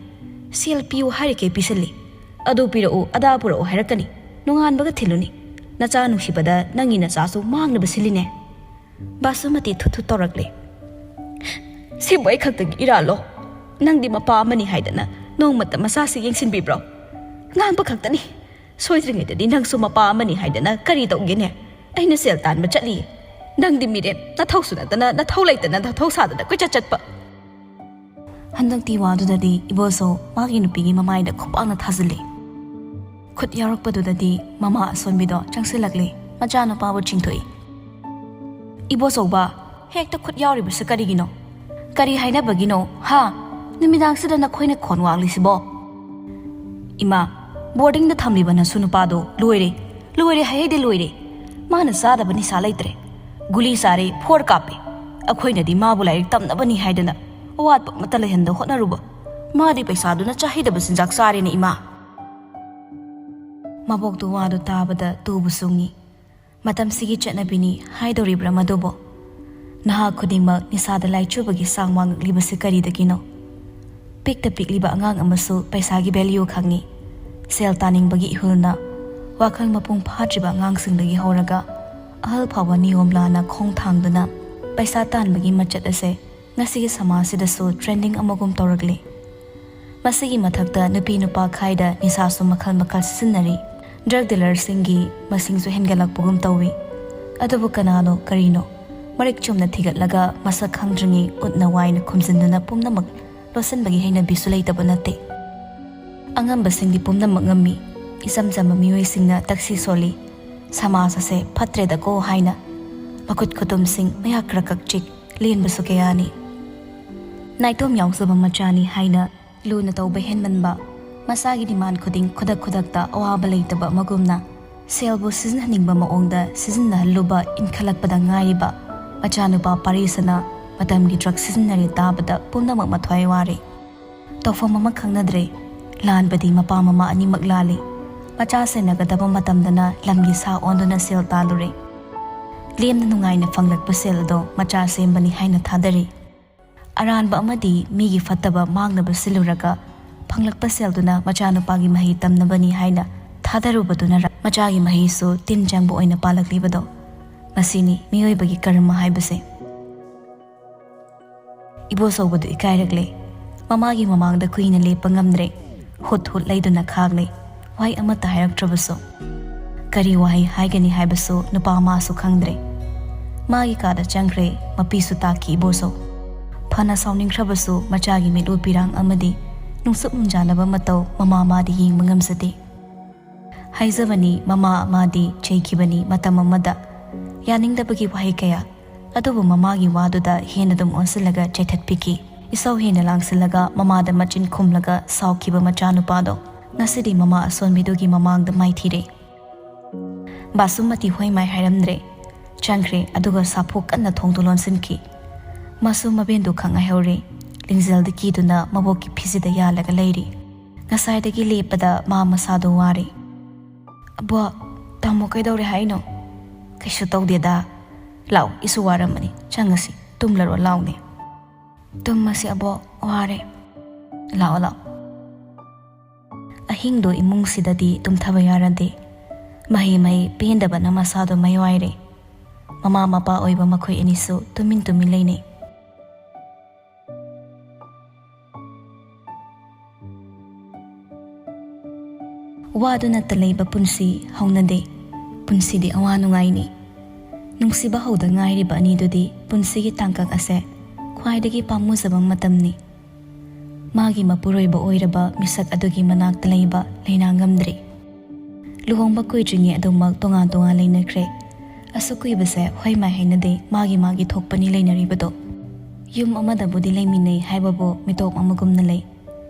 ꯁꯦꯜ ꯄꯤꯌꯨ ꯍꯥꯏꯔꯤꯈꯩ ꯄꯤꯁꯤꯜꯂꯤ꯫ ꯑꯗꯨ ꯄꯤꯔꯛꯎ, ꯑꯗꯥ ꯄꯨꯔꯛꯎ ꯍꯥꯏꯔꯛꯀꯅꯤ꯫ ꯅꯣꯡꯉꯥꯟꯕꯒ ꯊꯤꯜꯂꯨꯅꯤ꯫ ꯅꯆꯥ ꯅꯨꯡꯁꯤꯕꯗ ꯅꯪꯒꯤ ꯅꯆꯥꯁꯨ ꯃꯥꯡꯅꯕ ꯁꯤꯜꯂꯤꯅꯦ꯫ ꯕꯥꯁꯨꯃꯇꯤ ꯊꯨꯠ ꯊꯨꯠ ꯇꯧꯔꯛꯂꯦ꯫ ꯁꯤꯕꯨ ꯑꯩ ꯈꯛꯇꯒꯤ ꯏꯔꯥꯜꯂꯣ? ꯅꯪꯗꯤ ꯃꯄꯥ ꯑꯃꯅꯤ ꯍꯥꯏꯗꯅ ꯅꯣꯡꯃꯇ ꯃꯆꯥꯁꯤ ꯌꯦꯡꯁꯤꯟꯕꯤꯕ꯭ꯔꯣ? ꯉꯥꯡꯕ ꯈꯛꯇꯅꯤ꯫ ꯁꯣꯏꯗ꯭ꯔꯤꯉꯩꯗꯗꯤ ꯅꯪꯁꯨ ꯃꯄꯥ ꯑꯃꯅꯤ ꯍꯥꯏꯗꯅ ꯀꯔꯤ ꯇꯧꯒꯦꯅꯦ? ꯑꯩꯅ ꯁꯦꯜ ꯇꯥꯟꯕ ꯆꯠꯂꯤꯌꯦ꯫ ꯅꯪꯗꯤ ꯃꯤꯔꯦꯝ, ꯅꯊꯧꯁꯨ ꯅꯠꯇꯅ ꯅꯊꯧ ꯂꯩꯇꯅ ꯅꯊꯧ ꯁꯥꯗꯅ ꯀꯣꯏꯆꯠ ꯆꯠꯄ꯫ ꯍꯟꯗꯛꯇꯤ ꯋꯥꯗꯨꯗꯗꯤ ꯏꯕꯣꯁꯨ ꯃꯥꯒꯤ ꯅꯨꯄꯤꯒꯤ ꯃꯃꯥꯏꯗ ꯈꯨꯄꯥꯛꯅ ꯊꯥꯖꯤꯜꯂꯤ꯫ ꯈꯨꯠ ꯌꯥꯎꯔꯛꯄꯗꯨꯗꯗꯤ ꯃꯃꯥ ꯑꯁꯣꯟꯕꯤꯗꯣ ꯆꯪꯁꯤꯜꯂꯛꯂꯦ ꯃꯆꯥꯅꯨꯄꯥꯕꯨ ꯆꯤꯡꯊꯣꯛꯏ꯫ "ꯏꯕꯣꯆꯧꯕ, ꯍꯦꯛꯇ ꯈꯨꯠ ꯌꯥꯎꯔꯤꯕꯁꯤ ꯀꯔꯤꯒꯤꯅꯣ? ꯀꯔꯤ ꯍꯥꯏꯅꯕꯒꯤꯅꯣ, ꯍꯥ? ꯅꯨꯃꯤꯗꯥꯡꯁꯤꯗ ꯅꯈꯣꯏꯅ ꯈꯣꯟ ꯋꯥꯡꯂꯤꯁꯤꯕꯣ?" "ꯏꯃꯥ, ꯕꯣꯔꯗꯤꯡꯗ ꯊꯝꯂꯤꯕ ꯅꯁꯨ ꯅꯨꯄꯥꯗꯣ ꯂꯣꯏꯔꯦ, ꯂꯣꯏꯔꯦ ꯍꯥꯏꯍꯩꯗꯦ ꯂꯣꯏꯔꯦ꯫ ꯃꯥꯅ ꯆꯥꯗꯕ ꯅꯤꯁꯥ ꯂꯩꯇ꯭ꯔꯦ꯫ ꯒꯨꯂꯤ ꯆꯥꯔꯦ, ꯐꯣꯔ ꯀꯥꯞꯄꯦ꯫ ꯑꯩꯈꯣꯏꯅꯗꯤ ꯃꯥꯕꯨ ꯂꯥꯏꯔꯤꯛ ꯇꯝꯅꯕꯅꯤ ꯍꯥꯏꯗꯅ ꯑꯋꯥꯠꯄ ꯑꯃꯠꯇ ꯂꯩꯍꯟꯗ ꯍꯣꯠꯅꯔꯨꯕ꯫ ꯃꯥꯗꯤ ꯄꯩꯁꯥꯗꯨꯅ ꯆꯥꯍꯩꯗꯕ ꯆꯤꯟꯖꯥꯛ ꯆꯥꯔꯦꯅꯦ, ꯏꯃꯥ꯫" ꯃꯕꯣꯛꯇꯨ ꯋꯥꯗꯨ ꯇꯥꯕꯗ ꯇꯨꯕꯨ ꯆꯨꯡꯉꯤ꯫ ꯃꯇꯝꯁꯤꯒꯤ ꯆꯠꯅꯕꯤꯅꯤ ꯍꯥꯏꯗꯧꯔꯤꯕ꯭ꯔꯥ ꯃꯗꯨꯕꯨ? ꯅꯍꯥ ꯈꯨꯗꯤꯡꯃꯛ ꯅꯤꯁꯥꯗ ꯂꯥꯏꯆꯨꯕꯒꯤ ꯆꯥꯡ ꯋꯥꯡꯂꯛꯂꯤꯕꯁꯤ ꯀꯔꯤꯗꯒꯤꯅꯣ? ꯄꯤꯛꯇ ꯄꯤꯛꯂꯤꯕ ꯑꯉꯥꯡ ꯑꯃꯁꯨ ꯄꯩꯁꯥꯒꯤ value ꯈꯪꯉꯤ꯫ ꯁꯦꯜ ꯇꯥꯅꯤꯡꯕꯒꯤ ꯏꯍꯨꯜꯅ ꯋꯥꯈꯜ ꯃꯄꯨꯡ ꯐꯥꯗ꯭ꯔꯤꯕ ꯑꯉꯥꯡꯁꯤꯡꯗꯒꯤ ꯍꯧꯔꯒ ꯑꯍꯜ ꯐꯥꯎꯕ ꯅꯤꯌꯣꯝ ꯂꯥꯟꯅ ꯈꯣꯡ ꯊꯥꯡꯗꯨꯅ ꯄꯩꯁꯥ ꯇꯥꯟꯕꯒꯤ ꯃꯆꯠ ꯑꯁꯦ ꯉꯁꯤꯒꯤ ꯁꯃꯥꯖꯁꯤꯗꯁꯨ trending ꯑꯃꯒꯨꯝ ꯇꯧꯔꯛꯂꯤ꯫ ꯃꯁꯤꯒꯤ ꯃꯊꯛꯇ ꯅꯨꯄꯤ ꯅꯨꯄꯥ ꯈꯥꯏꯗ ꯅꯤꯁꯥꯁꯨ ꯃꯈꯜ ꯃꯈꯜ ꯁꯤꯖꯤꯟꯅꯔꯤ꯫ Drug dealerꯁꯤꯡꯒꯤ ꯃꯁꯤꯡꯁꯨ ꯍꯦꯟꯒꯠꯂꯛꯄꯒꯨꯝ ꯇꯧꯏ꯫ ꯑꯗꯨꯕꯨ ꯀꯅꯥꯅꯣ ꯀꯔꯤꯅꯣ? ꯃꯔꯤꯛ ꯆꯨꯝꯅ ꯊꯤꯒꯠꯂꯒ ꯃꯁꯛ ꯈꯪꯗ꯭ꯔꯤꯉꯩ ꯎꯠꯅ ꯋꯥꯏꯅ ꯈꯨꯝꯖꯤꯟꯗꯨꯅ ꯄꯨꯝꯅꯃꯛ ꯂꯣꯠꯁꯤꯟꯕꯒꯤ ꯍꯩꯅꯕꯤꯁꯨ ꯂꯩꯇꯕ ꯅꯠꯇꯦ꯫ ꯑꯉꯝꯕꯁꯤꯡꯗꯤ ꯄꯨꯝꯅꯃꯛ ꯉꯝꯃꯤ꯫ ꯏꯆꯝ ꯆꯝꯕ ꯃꯤꯑꯣꯏꯁꯤꯡꯅ ꯇꯛꯁꯤ ꯁꯣꯜꯂꯤ꯫ ꯁꯃꯥꯖ ꯑꯁꯦ ꯐꯠꯇ꯭ꯔꯦꯗꯀꯣ ꯍꯥꯏꯅ ꯃꯈꯨꯠ ꯈꯨꯇꯨꯝꯁꯤꯡ ꯃꯌꯥ ꯈꯔ ꯀꯛꯆꯤꯛ ꯂꯦꯟꯕꯁꯨ ꯀꯌꯥꯅꯤ꯫ ꯅꯥꯏꯇꯣꯝ ꯌꯥꯎꯖꯕ ꯃꯆꯥꯅꯤ ꯍꯥꯏꯅ ꯂꯨꯅ ꯇꯧꯕ ꯍꯦꯟꯃꯟꯕ, ꯃꯁꯥꯒꯤ demand ꯈꯨꯗꯤꯡ ꯈꯨꯗꯛ ꯈꯨꯗꯛꯇ ꯑꯋꯥꯕ ꯂꯩꯇꯕ ꯃꯒꯨꯝꯅ ꯁꯦꯜꯕꯨ ꯁꯤꯖꯤꯟꯅꯅꯤꯡꯕ ꯃꯑꯣꯡꯗ ꯁꯤꯖꯤꯟꯅꯍꯜꯂꯨꯕ ꯏꯟꯈꯠꯂꯛꯄꯗ ꯉꯥꯏꯔꯤꯕ ꯃꯆꯥꯅꯨꯄꯥ ꯄꯥꯔꯤꯁꯅ ꯃꯇꯝꯒꯤ drug ꯁꯤꯖꯤꯟꯅꯔꯦ ꯇꯥꯕꯗ ꯄꯨꯝꯅꯃꯛ ꯃꯊ꯭ꯋꯥꯏ ꯋꯥꯔꯦ꯫ ꯇꯧꯐꯝ ꯑꯃ ꯈꯪꯅꯗ꯭ꯔꯦ꯫ ꯂꯥꯟꯕꯗꯤ ꯃꯄꯥ ꯃꯃꯥ ꯑꯅꯤꯃꯛ ꯂꯥꯜꯂꯤ꯫ ꯃꯆꯥ ꯁꯦꯟꯅꯒꯗꯕ ꯃꯇꯝꯗꯅ ꯂꯝꯒꯤ ꯁꯥ ꯑꯣꯟꯗꯨꯅ ꯁꯦꯜ ꯇꯥꯜꯂꯨꯔꯦ꯫ ꯂꯦꯝꯅ ꯅꯨꯡꯉꯥꯏꯅ ꯐꯪꯂꯛꯄ ꯁꯦꯜ ꯑꯗꯣ ꯃꯆꯥ ꯁꯦꯝꯕꯅꯤ ꯍꯥꯏꯅ ꯊꯥꯗꯔꯤ꯫ ꯑꯔꯥꯟꯕ ꯑꯃꯗꯤ ꯃꯤꯒꯤ ꯐꯠꯇꯕ ꯃꯥꯡꯅꯕ ꯁꯤꯜꯂꯨꯔꯒ ꯐꯪꯂꯛꯄ ꯁꯦꯜꯗꯨꯅ ꯃꯆꯥꯅꯨꯄꯥꯒꯤ ꯃꯍꯩ ꯇꯝꯅꯕꯅꯤ ꯍꯥꯏꯅ ꯊꯥꯗꯔꯨꯕꯗꯨꯅ ꯃꯆꯥꯒꯤ ꯃꯍꯩꯁꯨ ꯇꯤꯟ ꯆꯪꯕ ꯑꯣꯏꯅ ꯄꯥꯜꯂꯛꯂꯤꯕꯗꯣ꯫ ꯃꯁꯤꯅꯤ ꯃꯤꯑꯣꯏꯕꯒꯤ ꯀꯔꯃ ꯍꯥꯏꯕꯁꯦ꯫ ꯏꯕꯣꯆꯧꯕꯗꯨ ꯏꯀꯥꯏꯔꯛꯂꯦ꯫ ꯃꯃꯥꯒꯤ ꯃꯃꯥꯡꯗ ꯀꯨꯏꯅ ꯂꯦꯞꯄ ꯉꯝꯗ꯭ꯔꯦ꯫ ꯍꯨꯠ ꯍꯨꯠ ꯂꯩꯗꯨꯅ ꯈꯥꯡꯂꯦ꯫ ꯋꯥꯍꯩ ꯑꯃꯠꯇ ꯍꯥꯏꯔꯛꯇ꯭ꯔꯕꯁꯨ꯫ ꯀꯔꯤ ꯋꯥꯍꯩ ꯍꯥꯏꯒꯅꯤ ꯍꯥꯏꯕꯁꯨ ꯅꯨꯄꯥ ꯃꯥꯁꯨ ꯈꯪꯗ꯭ꯔꯦ꯫ ꯃꯥꯒꯤ ꯀꯥꯗ ꯆꯪꯈ꯭ꯔꯦ꯫ ꯃꯄꯤꯁꯨ ꯇꯥꯈꯤ ꯏꯕꯣꯆꯧ꯫ ꯐꯅ ꯁꯥꯎꯅꯤꯡꯈ꯭ꯔꯕꯁꯨ ꯃꯆꯥꯒꯤ ꯃꯤꯠꯎ ꯄꯤꯔꯥꯡ ꯑꯃꯗꯤ ꯅꯨꯡꯁꯨꯛ ꯅꯨꯡꯖꯥꯅꯕ ꯃꯇꯧ ꯃꯃꯥ ꯃꯥꯗꯤ ꯌꯦꯡꯕ ꯉꯝꯖꯗꯦ꯫ ꯍꯥꯏꯖꯕꯅꯤ, ꯃꯃꯥ ꯃꯥꯗꯤ ꯆꯩꯈꯤꯕꯅꯤ ꯃꯇꯝ ꯑꯃꯗ꯫ ꯌꯥꯅꯤꯡꯗꯕꯒꯤ ꯋꯥꯍꯩ ꯀꯌꯥ꯫ ꯑꯗꯨꯕꯨ ꯃꯃꯥꯒꯤ ꯋꯥꯗꯨꯗ ꯍꯦꯟꯅ ꯑꯗꯨꯝ ꯑꯣꯟꯁꯤꯜꯂꯒ ꯆꯩꯊꯠꯄꯤꯈꯤ꯫ ꯏꯁꯧ ꯍꯦꯟꯅ ꯂꯥꯡꯁꯤꯜꯂꯒ ꯃꯃꯥꯗ ꯃꯆꯤꯟ ꯈꯨꯝꯂꯒ ꯁꯥꯎꯈꯤꯕ ꯃꯆꯥꯅꯨꯄꯥꯗꯣ ꯉꯁꯤꯗꯤ ꯃꯃꯥ ꯑꯁꯣꯟꯕꯤꯗꯨꯒꯤ ꯃꯃꯥꯡꯗ ꯃꯥꯏꯊꯤꯔꯦ꯫ ꯕꯥꯁꯨꯃꯇꯤ ꯍꯣꯏ ꯃꯥꯏ ꯍꯥꯏꯔꯝꯗ꯭ꯔꯦ꯫ ꯆꯪꯈ꯭ꯔꯦ, ꯑꯗꯨꯒ ꯁꯥꯐꯨ ꯀꯟꯅ ꯊꯣꯡꯗꯨ ꯂꯣꯟꯁꯤꯟꯈꯤ꯫ ꯃꯁꯨ ꯃꯕꯦꯟꯗꯨ ꯈꯪ ꯉꯥꯏꯍꯧꯔꯦ꯫ ꯂꯤꯡꯖꯦꯜꯗ ꯀꯤꯗꯨꯅ ꯃꯕꯣꯛꯀꯤ ꯐꯤꯖꯤꯗ ꯌꯥꯜꯂꯒ ꯂꯩꯔꯤ꯫ ꯉꯁꯥꯏꯗꯒꯤ ꯂꯦꯞꯄꯗ ꯃꯥ ꯃꯁꯥꯗꯣ ꯋꯥꯔꯦ꯫ "ꯑꯕꯣ, ꯇꯥꯃꯣ ꯀꯩꯗꯧꯔꯦ ꯍꯥꯏꯅꯣ?" "ꯀꯩꯁꯨ ꯇꯧꯗꯦꯗ꯫ ꯂꯥꯛꯑꯣ, ꯏꯁꯨ ꯋꯥꯔꯝꯃꯅꯤ, ꯆꯪꯉꯁꯤ, ꯇꯨꯝꯂꯔꯣ ꯂꯥꯎꯅꯦ꯫" "ꯇꯨꯝꯃꯁꯤ ꯑꯕꯣ, ꯋꯥꯔꯦ꯫" "ꯂꯥꯛꯑꯣ, ꯂꯥꯛꯑꯣ꯫" ꯑꯍꯤꯡꯗꯣ ꯏꯃꯨꯡꯁꯤꯗꯗꯤ ꯇꯨꯝꯊꯕ ꯌꯥꯔꯗꯦ꯫ ꯃꯍꯩ ꯃꯍꯩ ꯄꯦꯟꯗꯕꯅ ꯃꯁꯥꯗꯣ ꯃꯌꯥꯏꯔꯦ꯫ ꯃꯃꯥ ꯃꯄꯥ ꯑꯣꯏꯕ ꯃꯈꯣꯏ ꯑꯅꯤꯁꯨ ꯇꯨꯃꯤꯟ ꯇꯨꯃꯤꯟ ꯂꯩꯅꯩ꯫ ꯋꯥꯗꯨꯅꯇ ꯂꯩꯕ ꯄꯨꯟꯁꯤ ꯍꯧꯅꯗꯦ꯫ ꯄꯨꯟꯁꯤꯗꯤ ꯑꯋꯥ ꯅꯨꯡꯉꯥꯏꯅꯤ꯫ ꯅꯨꯡꯁꯤꯕ ꯍꯧꯗ ꯉꯥꯏꯔꯤꯕ ꯑꯅꯤꯗꯨꯗꯤ ꯄꯨꯟꯁꯤꯒꯤ ꯇꯥꯡꯀꯛ ꯑꯁꯦ ꯈ꯭ꯋꯥꯏꯗꯒꯤ ꯄꯥꯝꯃꯨꯖꯕ ꯃꯇꯝꯅꯤ꯫ ꯃꯥꯒꯤ ꯃꯄꯨꯔꯣꯏꯕ ꯑꯣꯏꯔꯕ ꯃꯤꯁꯛ ꯑꯗꯨꯒꯤ ꯃꯅꯥꯛꯇ ꯂꯩꯕ ꯂꯩꯅꯥ ꯉꯝꯗ꯭ꯔꯤ꯫ ꯂꯨꯍꯣꯡꯕ ꯀꯨꯏꯗ꯭ꯔꯤꯉꯩ ꯑꯗꯨꯃꯛ ꯇꯣꯉꯥꯟ ꯇꯣꯉꯥꯟ ꯂꯩꯅꯈ꯭ꯔꯦ꯫ ꯑꯁꯨꯛ ꯀꯨꯏꯕꯁꯦ ꯍꯣꯏ ꯃꯥꯏ ꯍꯥꯏꯅꯗꯦ, ꯃꯥꯒꯤ ꯃꯥꯒꯤ ꯊꯣꯛꯄꯅꯤ ꯂꯩꯅꯔꯤꯕꯗꯣ꯫ ꯌꯨꯝ ꯑꯃꯗꯕꯨꯗꯤ ꯂꯩꯃꯤꯟꯅꯩ ꯍꯥꯏꯕꯕꯨ ꯃꯤꯇꯣꯞ ꯑꯃꯒꯨꯝꯅ ꯂꯩ꯫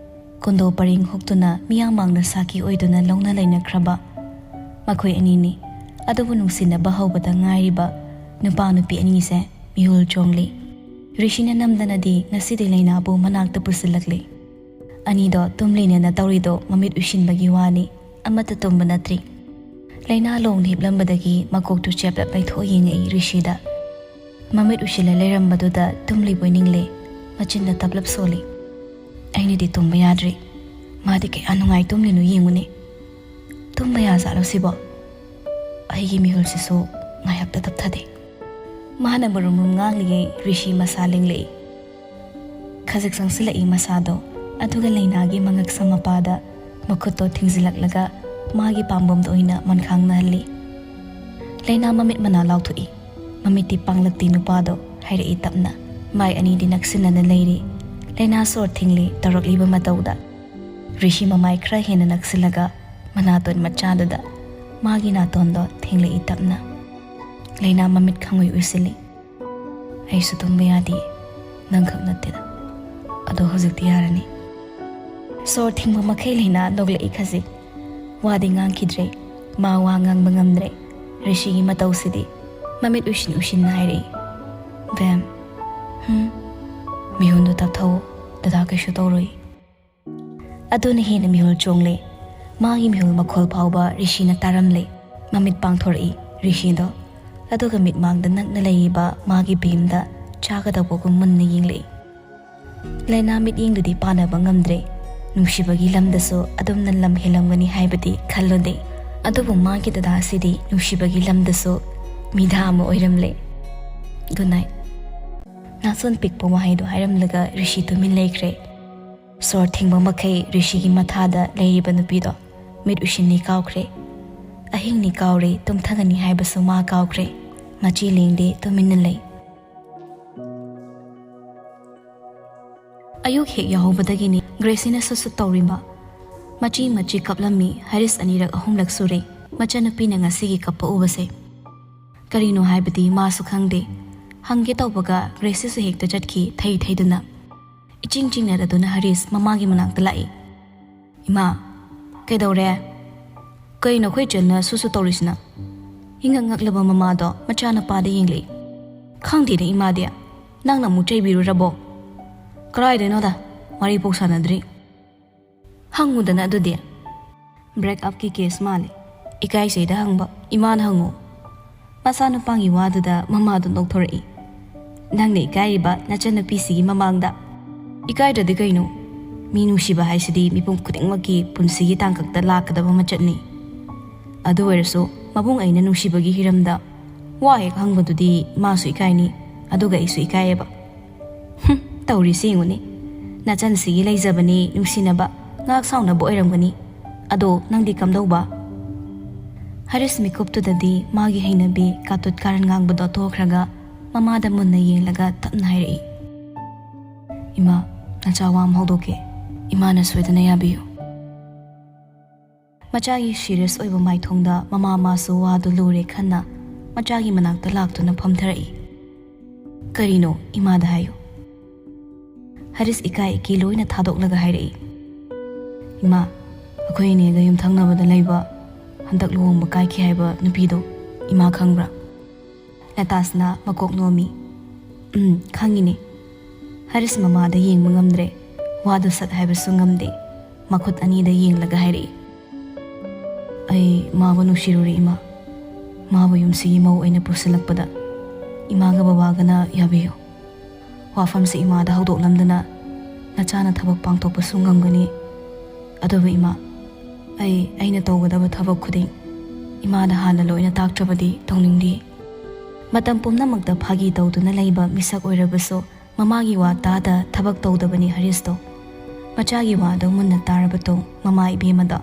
ꯀꯣꯟꯗꯣ ꯄꯔꯤꯡ ꯍꯨꯛꯇꯨꯅ ꯃꯤꯌꯥꯝ ꯃꯥꯡꯗ ꯁꯥꯈꯤ ꯑꯣꯏꯗꯨꯅ ꯂꯧꯅ ꯂꯩꯅꯈ꯭ꯔꯕ ꯃꯈꯣꯏ ꯑꯅꯤꯅꯤ꯫ ꯑꯗꯨꯕꯨ ꯅꯨꯡꯁꯤꯅꯕ ꯍꯧꯕꯗ ꯉꯥꯏꯔꯤꯕ ꯅꯨꯄꯥ ꯅꯨꯄꯤ ꯑꯅꯤꯁꯦ ꯃꯤꯍꯨꯜ ꯆꯣꯡꯂꯤ꯫ ꯔꯤꯁꯤꯅ ꯅꯝꯗꯅꯗꯤ ꯉꯁꯤꯗꯤ ꯂꯩꯅꯥꯕꯨ ꯃꯅꯥꯛꯇ ꯄꯨꯁꯤꯜꯂꯛꯂꯤ꯫ ꯑꯅꯤꯗꯣ ꯇꯨꯝꯂꯤꯅꯦꯅ ꯇꯧꯔꯤꯗꯣ ꯃꯃꯤꯠ ꯎꯏꯁꯤꯟꯕꯒꯤ ꯋꯥꯅꯤ, ꯑꯃꯠꯇ ꯇꯨꯝꯕ ꯅꯠꯇ꯭ꯔꯤ꯫ ꯂꯩꯅꯥ ꯂꯣꯡꯅ ꯍꯤꯞꯂꯝꯕꯗꯒꯤ ꯃꯀꯣꯛꯇꯨ ꯆꯦꯞꯂꯞ ꯂꯩꯊꯣꯛꯑ ꯌꯦꯡꯉꯛꯏ ꯔꯤꯁꯤꯗ꯫ ꯃꯃꯤꯠ ꯎꯏꯁꯤꯜꯂ ꯂꯩꯔꯝꯕꯗꯨꯗ ꯇꯨꯝꯂꯤꯕꯣꯏ ꯅꯤꯡꯂꯦ꯫ ꯃꯆꯤꯟꯗ ꯇꯞꯂꯞ ꯁꯣꯜꯂꯤ꯫ ꯑꯩꯅꯗꯤ ꯇꯨꯝꯕ ꯌꯥꯗ꯭ꯔꯤ꯫ ꯃꯥꯗꯤ ꯀꯌꯥ ꯅꯨꯡꯉꯥꯏ ꯇꯨꯝꯂꯤꯅꯣ ꯌꯦꯡꯉꯨꯅꯦ꯫ ꯇꯨꯝꯕ ꯌꯥꯖꯥꯠꯂꯣ ꯁꯤꯕꯣ? ꯑꯩꯒꯤ ꯃꯤꯍꯨꯜꯁꯤꯁꯨ ꯉꯥꯏꯍꯥꯛꯇ ꯇꯞꯊꯗꯦ꯫ ꯃꯥꯅ ꯃꯔꯨꯝ ꯃꯔꯨꯝ ꯉꯥꯡꯂꯤꯉꯩ ꯔꯤꯁꯤ ꯃꯁꯥ ꯂꯦꯡꯂꯛꯏ꯫ ꯈꯖꯤꯛ ꯆꯪꯁꯤꯜꯂꯛꯏ ꯃꯁꯥꯗꯣ, ꯑꯗꯨꯒ ꯂꯩꯅꯥꯒꯤ ꯃꯉꯛꯁꯝ ꯃꯄꯥꯗ ꯃꯈꯨꯠꯇꯣ ꯊꯤꯡꯖꯤꯜꯂꯛꯂꯒ ꯃꯥꯒꯤ ꯄꯥꯝꯕꯣꯝꯗ ꯑꯣꯏꯅ ꯃꯣꯟꯈꯥꯡꯅꯍꯜꯂꯤ꯫ ꯂꯩꯅꯥ ꯃꯃꯤꯠ ꯃꯅꯥ ꯂꯥꯎꯊꯣꯛꯏ꯫ ꯃꯃꯤꯠꯇꯤ ꯄꯥꯡꯂꯛꯇꯦ ꯅꯨꯄꯥꯗꯣ, ꯍꯥꯏꯔꯛꯏ ꯇꯞꯅ꯫ ꯃꯥꯏ ꯑꯅꯤꯗꯤ ꯅꯛꯁꯤꯟꯅꯅ ꯂꯩꯔꯤ꯫ ꯂꯩꯅꯥ ꯁꯣꯔ ꯊꯤꯡꯂꯤ ꯇꯧꯔꯛꯂꯤꯕ ꯃꯇꯧꯗ꯫ ꯔꯤꯁꯤ ꯃꯃꯥꯏ ꯈꯔ ꯍꯦꯟꯅ ꯅꯛꯁꯤꯜꯂꯒ ꯃꯅꯥꯇꯣꯟ ꯃꯆꯥꯗꯨꯗ ꯃꯥꯒꯤ ꯅꯥꯇꯣꯟꯗꯣ ꯊꯦꯡꯂꯛꯏ ꯇꯞꯅ꯫ ꯂꯩꯅꯥ ꯃꯃꯤꯠ ꯈꯪꯉꯨꯏ ꯎꯏꯁꯤꯜꯂꯤ꯫ ꯑꯩꯁꯨ ꯇꯨꯝꯕ ꯌꯥꯗꯦ, ꯅꯪꯈꯛ ꯅꯠꯇꯦꯗ꯫ ꯑꯗꯣ ꯍꯧꯖꯤꯛꯇꯤ ꯌꯥꯔꯅꯤ꯫ ꯁꯣꯔ ꯊꯤꯡꯕ ꯃꯈꯩ ꯂꯩꯅꯥ ꯅꯣꯛꯂꯛꯏ ꯈꯖꯤꯛ꯫ ꯋꯥꯗꯤ ꯉꯥꯡꯈꯤꯗ꯭ꯔꯦ꯫ ꯃꯥ ꯋꯥ ꯉꯥꯡꯕ ꯉꯝꯗ꯭ꯔꯦ꯫ ꯔꯤꯁꯤꯒꯤ ꯃꯇꯧꯁꯤꯗꯤ꯫ ꯃꯃꯤꯠ ꯎꯏꯁꯤꯟ ꯎꯏꯁꯤꯟꯅ ꯍꯥꯏꯔꯛꯏ, "ꯕꯦꯝ, ꯍꯨꯝ, ꯃꯤꯍꯨꯟꯗꯣ ꯇꯞꯊꯧ, ꯗꯗꯥ ꯀꯩꯁꯨ ꯇꯧꯔꯣꯏ꯫" ꯑꯗꯨꯅ ꯍꯦꯟꯅ ꯃꯤꯍꯨꯜ ꯆꯣꯡꯂꯦ꯫ ꯃꯥꯒꯤ ꯃꯤꯍꯨꯜ ꯃꯈꯣꯜ ꯐꯥꯎꯕ ꯔꯤꯁꯤꯅ ꯇꯥꯔꯝꯂꯦ꯫ ꯃꯃꯤꯠ ꯄꯥꯡꯊꯣꯔꯛꯏ ꯔꯤꯁꯤꯗꯣ꯫ ꯑꯗꯨꯒ ꯃꯤꯠꯃꯥꯡꯗ ꯅꯛꯅ ꯂꯩꯔꯤꯕ ꯃꯥꯒꯤ ꯕꯦꯝꯗ ꯆꯥꯒꯗꯧꯕꯒꯨꯝ ꯃꯨꯟꯅ ꯌꯦꯡꯂꯛꯏ꯫ ꯂꯩꯅꯥ ꯃꯤꯠꯌꯦꯡꯗꯨꯗꯤ ꯄꯥꯟꯅꯕ ꯉꯝꯗ꯭ꯔꯦ꯫ ꯅꯨꯡꯁꯤꯕꯒꯤ ꯂꯝꯗꯁꯨ ꯑꯗꯨꯝꯅ ꯂꯝ ꯍꯦꯜꯂꯝꯒꯅꯤ ꯍꯥꯏꯕꯗꯤ ꯈꯜꯂꯨꯗꯦ꯫ ꯑꯗꯨꯕꯨ ꯃꯥꯒꯤ ꯗꯗꯥꯁꯤꯗꯤ ꯅꯨꯡꯁꯤꯕꯒꯤ ꯂꯝꯗꯁꯨ ꯃꯤꯙꯥ ꯑꯃ ꯑꯣꯏꯔꯝꯂꯦ꯫ "Good night꯫" ꯅꯥꯆꯣꯟ ꯄꯤꯛꯄ ꯋꯥꯍꯩꯗꯨ ꯍꯥꯏꯔꯝꯂꯒ ꯔꯤꯁꯤ ꯇꯨꯃꯤꯟ ꯂꯩꯈ꯭ꯔꯦ꯫ ꯁꯣꯔ ꯊꯤꯡꯕ ꯃꯈꯩ ꯔꯤꯁꯤꯒꯤ ꯃꯊꯥꯗ ꯂꯩꯔꯤꯕ ꯅꯨꯄꯤꯗꯣ ꯃꯤꯠ ꯎꯏꯁꯤꯟꯅꯤ ꯀꯥꯎꯈ꯭ꯔꯦ꯫ ꯑꯍꯤꯡꯅꯤ ꯀꯥꯎꯔꯦ, ꯇꯨꯝꯊꯒꯅꯤ ꯍꯥꯏꯕꯁꯨ ꯃꯥ ꯀꯥꯎꯈ꯭ꯔꯦ꯫ ꯃꯆꯤ ꯂꯦꯡꯗꯦ, ꯇꯨꯃꯤꯟꯅ ꯂꯩ꯫ ꯑꯌꯨꯛ ꯍꯦꯛ ꯌꯥꯍꯧꯕꯗꯒꯤꯅꯤ ꯒ꯭ꯔꯦꯁꯤꯅ ꯁꯨꯠ ꯁꯨꯠ ꯇꯧꯔꯤꯕ꯫ ꯃꯆꯤ ꯃꯆꯤ ꯀꯞꯂꯝꯃꯤ, ꯍꯔꯤꯁ ꯑꯅꯤꯔꯛ ꯑꯍꯨꯝꯂꯛ ꯁꯨꯔꯦ ꯃꯆꯟꯅꯨꯄꯤꯅ ꯉꯁꯤꯒꯤ ꯀꯞꯄ ꯎꯕꯁꯦ꯫ ꯀꯔꯤꯅꯣ ꯍꯥꯏꯕꯗꯤ ꯃꯥꯁꯨ ꯈꯪꯗꯦ꯫ ꯍꯪꯒꯦ ꯇꯧꯕꯒ ꯒ꯭ꯔꯦꯁꯤꯁꯨ ꯍꯦꯛꯇ ꯆꯠꯈꯤ ꯊꯩ ꯊꯩꯗꯨꯅ꯫ ꯏꯆꯤꯡ ꯆꯤꯡꯅꯔꯗꯨꯅ ꯍꯔꯤꯁ ꯃꯃꯥꯒꯤ ꯃꯅꯥꯛꯇ ꯂꯥꯛꯏ꯫ "ꯏꯃꯥ, ꯀꯩꯗꯧꯔꯦ? ꯀꯩꯅꯣ ꯑꯩꯈꯣꯏ ꯏꯆꯟꯅ ꯁꯨ ꯁꯨ ꯇꯧꯔꯤꯁꯤꯅ?" ꯏꯉꯛ ꯉꯛꯂꯕ ꯃꯃꯥꯗꯣ ꯃꯆꯥꯅꯨꯄꯥꯗ ꯌꯦꯡꯂꯛꯏ꯫ "ꯈꯪꯗꯦꯅꯦ ꯏꯃꯥꯗꯤ, ꯅꯪꯅ ꯑꯃꯨꯛ ꯆꯩꯕꯤꯔꯨꯔꯕꯣ?" "ꯀꯔꯥꯏꯗꯩꯅꯣꯗ, ꯋꯥꯔꯤꯐꯥꯎ ꯁꯥꯟꯅꯗ꯭ꯔꯤ꯫" "ꯍꯪꯉꯨꯗꯅ ꯑꯗꯨꯗꯤ꯫ ꯕ꯭ꯔꯦꯛ ꯑꯞꯀꯤ ꯀꯦꯁ ꯃꯥꯜꯂꯤ꯫ ꯏꯀꯥꯏꯖꯩꯗ ꯍꯪꯕ, ꯏꯃꯥꯅ ꯍꯪꯉꯨ"꯫ ꯃꯆꯥꯅꯨꯄꯥꯒꯤ ꯋꯥꯗꯨꯗ ꯃꯃꯥꯗꯨ ꯅꯣꯛꯊꯣꯔꯛꯏ꯫ "ꯅꯪꯅ ꯏꯀꯥꯏꯔꯤꯕ ꯅꯆꯟꯅꯨꯄꯤꯁꯤꯒꯤ ꯃꯃꯥꯡꯗ?" "ꯏꯀꯥꯏꯗ꯭ꯔꯗꯤ ꯀꯩꯅꯣ? ꯃꯤ ꯅꯨꯡꯁꯤꯕ ꯍꯥꯏꯁꯤꯗꯤ ꯃꯤꯄꯨꯝ ꯈꯨꯗꯤꯡꯃꯛꯀꯤ ꯄꯨꯟꯁꯤꯒꯤ ꯇꯥꯡꯀꯛꯇ ꯂꯥꯛꯀꯗꯕ ꯃꯆꯠꯅꯤ꯫ ꯑꯗꯨ ꯑꯣꯏꯔꯁꯨ ꯃꯕꯨꯡ ꯑꯩꯅ ꯅꯨꯡꯁꯤꯕꯒꯤ ꯍꯤꯔꯝꯗ ꯋꯥ ꯍꯦꯛ ꯍꯪꯕꯗꯨꯗꯤ ꯃꯥꯁꯨ ꯏꯀꯥꯏꯅꯤ, ꯑꯗꯨꯒ ꯑꯩꯁꯨ ꯏꯀꯥꯏꯌꯦꯕ"꯫ "ꯍꯨꯝ, ꯇꯧꯔꯤꯁꯤ ꯌꯦꯡꯉꯨꯅꯦ꯫ ꯅꯆꯟꯁꯤꯒꯤ ꯂꯩꯖꯕꯅꯤ ꯅꯨꯡꯁꯤꯅꯕ, ꯉꯥꯏꯍꯥꯛ ꯁꯥꯎꯅꯕ ꯑꯣꯏꯔꯝꯒꯅꯤ꯫ ꯑꯗꯣ ꯅꯪꯗꯤ ꯀꯝꯗꯧꯕ?" ꯍꯔꯤꯁ ꯃꯤꯀꯨꯞꯇꯨꯗꯗꯤ ꯃꯥꯒꯤ ꯍꯩꯅꯕꯤ ꯀꯥꯇꯨꯠ ꯀꯥꯔꯟ ꯉꯥꯡꯕꯗꯣ ꯇꯣꯛꯈ꯭ꯔꯒ ꯃꯃꯥꯗ ꯃꯨꯟꯅ ꯌꯦꯡꯂꯒ ꯇꯞꯅ ꯍꯥꯏꯔꯛꯏ, "ꯏꯃꯥ, ꯅꯆꯥ ꯋꯥ ꯑꯃ ꯍꯧꯗꯣꯛꯀꯦ꯫ ꯏꯃꯥꯅ ꯁꯣꯏꯗꯅ ꯌꯥꯕꯤꯌꯨ"꯫ ꯃꯆꯥꯒꯤ ꯁꯤꯔꯤꯌꯁ ꯑꯣꯏꯕ ꯃꯥꯏꯊꯣꯡꯗ ꯃꯃꯥ ꯃꯥꯁꯨ ꯋꯥꯗꯨ ꯂꯨꯔꯦ ꯈꯟꯅ ꯃꯆꯥꯒꯤ ꯃꯅꯥꯛꯇ ꯂꯥꯛꯇꯨꯅ ꯐꯝꯊꯔꯛꯏ꯫ "ꯀꯔꯤꯅꯣ? ꯏꯃꯥꯗ ꯍꯥꯏꯌꯨ"꯫ ꯍꯔꯤꯁ ꯏꯀꯥꯏ ꯏꯀꯤ ꯂꯣꯏꯅ ꯊꯥꯗꯣꯛꯂꯒ ꯍꯥꯏꯔꯛꯏ꯫ "ꯏꯃꯥ, ꯑꯩꯈꯣꯏ ꯏꯅꯦꯒ ꯌꯨꯝꯊꯪꯅꯕꯗ ꯂꯩꯕ, ꯍꯟꯗꯛ ꯂꯨꯍꯣꯡꯕ ꯀꯥꯏꯈꯤ ꯍꯥꯏꯕ ꯅꯨꯄꯤꯗꯣ ꯏꯃꯥ ꯈꯪꯕ꯭ꯔꯥ?" ꯅꯇꯥꯁꯅ ꯃꯀꯣꯛ ꯅꯣꯝꯃꯤ꯫ "ꯎꯝ, ꯈꯪꯉꯤꯅꯦ"꯫ ꯍꯔꯤꯁ ꯃꯃꯥꯗ ꯌꯦꯡꯕ ꯉꯝꯗ꯭ꯔꯦ꯫ ꯋꯥꯗꯨ ꯁꯠ ꯍꯥꯏꯕꯁꯨ ꯉꯝꯗꯦ꯫ ꯃꯈꯨꯠ ꯑꯅꯤꯗ ꯌꯦꯡꯂꯒ ꯍꯥꯏꯔꯛꯏ, "ꯑꯩ ꯃꯥꯕꯨ ꯅꯨꯡꯁꯤꯔꯨꯔꯦ, ꯏꯃꯥ꯫ ꯃꯥꯕꯨ ꯌꯨꯝꯁꯤꯒꯤ ꯃꯧ ꯑꯣꯏꯅ ꯄꯨꯁꯤꯜꯂꯛꯄꯗ ꯏꯃꯥꯒ ꯕꯕꯥꯒꯅ ꯌꯥꯕꯤꯌꯨ꯫ ꯋꯥꯐꯝꯁꯤ ꯏꯃꯥꯗ ꯍꯧꯗꯣꯛꯂꯝꯗꯅ ꯅꯆꯥꯅ ꯊꯕꯛ ꯄꯥꯡꯊꯣꯛꯄꯁꯨ ꯉꯝꯒꯅꯤ꯫ ꯑꯗꯨꯕꯨ ꯏꯃꯥ, ꯑꯩ, ꯑꯩꯅ ꯇꯧꯒꯗꯕ ꯊꯕꯛ ꯈꯨꯗꯤꯡ ꯏꯃꯥꯗ ꯍꯥꯟꯅ ꯂꯣꯏꯅ ꯇꯥꯛꯇ꯭ꯔꯕꯗꯤ ꯇꯧꯅꯤꯡꯗꯦ"꯫ ꯃꯇꯝ ꯄꯨꯝꯅꯃꯛꯇ ꯐꯥꯒꯤ ꯇꯧꯗꯨꯅ ꯂꯩꯕ ꯃꯤꯁꯛ ꯑꯣꯏꯔꯕꯁꯨ ꯃꯃꯥꯒꯤ ꯋꯥ ꯇꯥꯗ ꯊꯕꯛ ꯇꯧꯗꯕꯅꯤ ꯍꯔꯤꯁꯇꯣ꯫ ꯃꯆꯥꯒꯤ ꯋꯥꯗꯣ ꯃꯨꯟꯅ ꯇꯥꯔꯕ ꯇꯨꯡ ꯃꯃꯥ ꯏꯕꯦꯝꯃꯗꯣ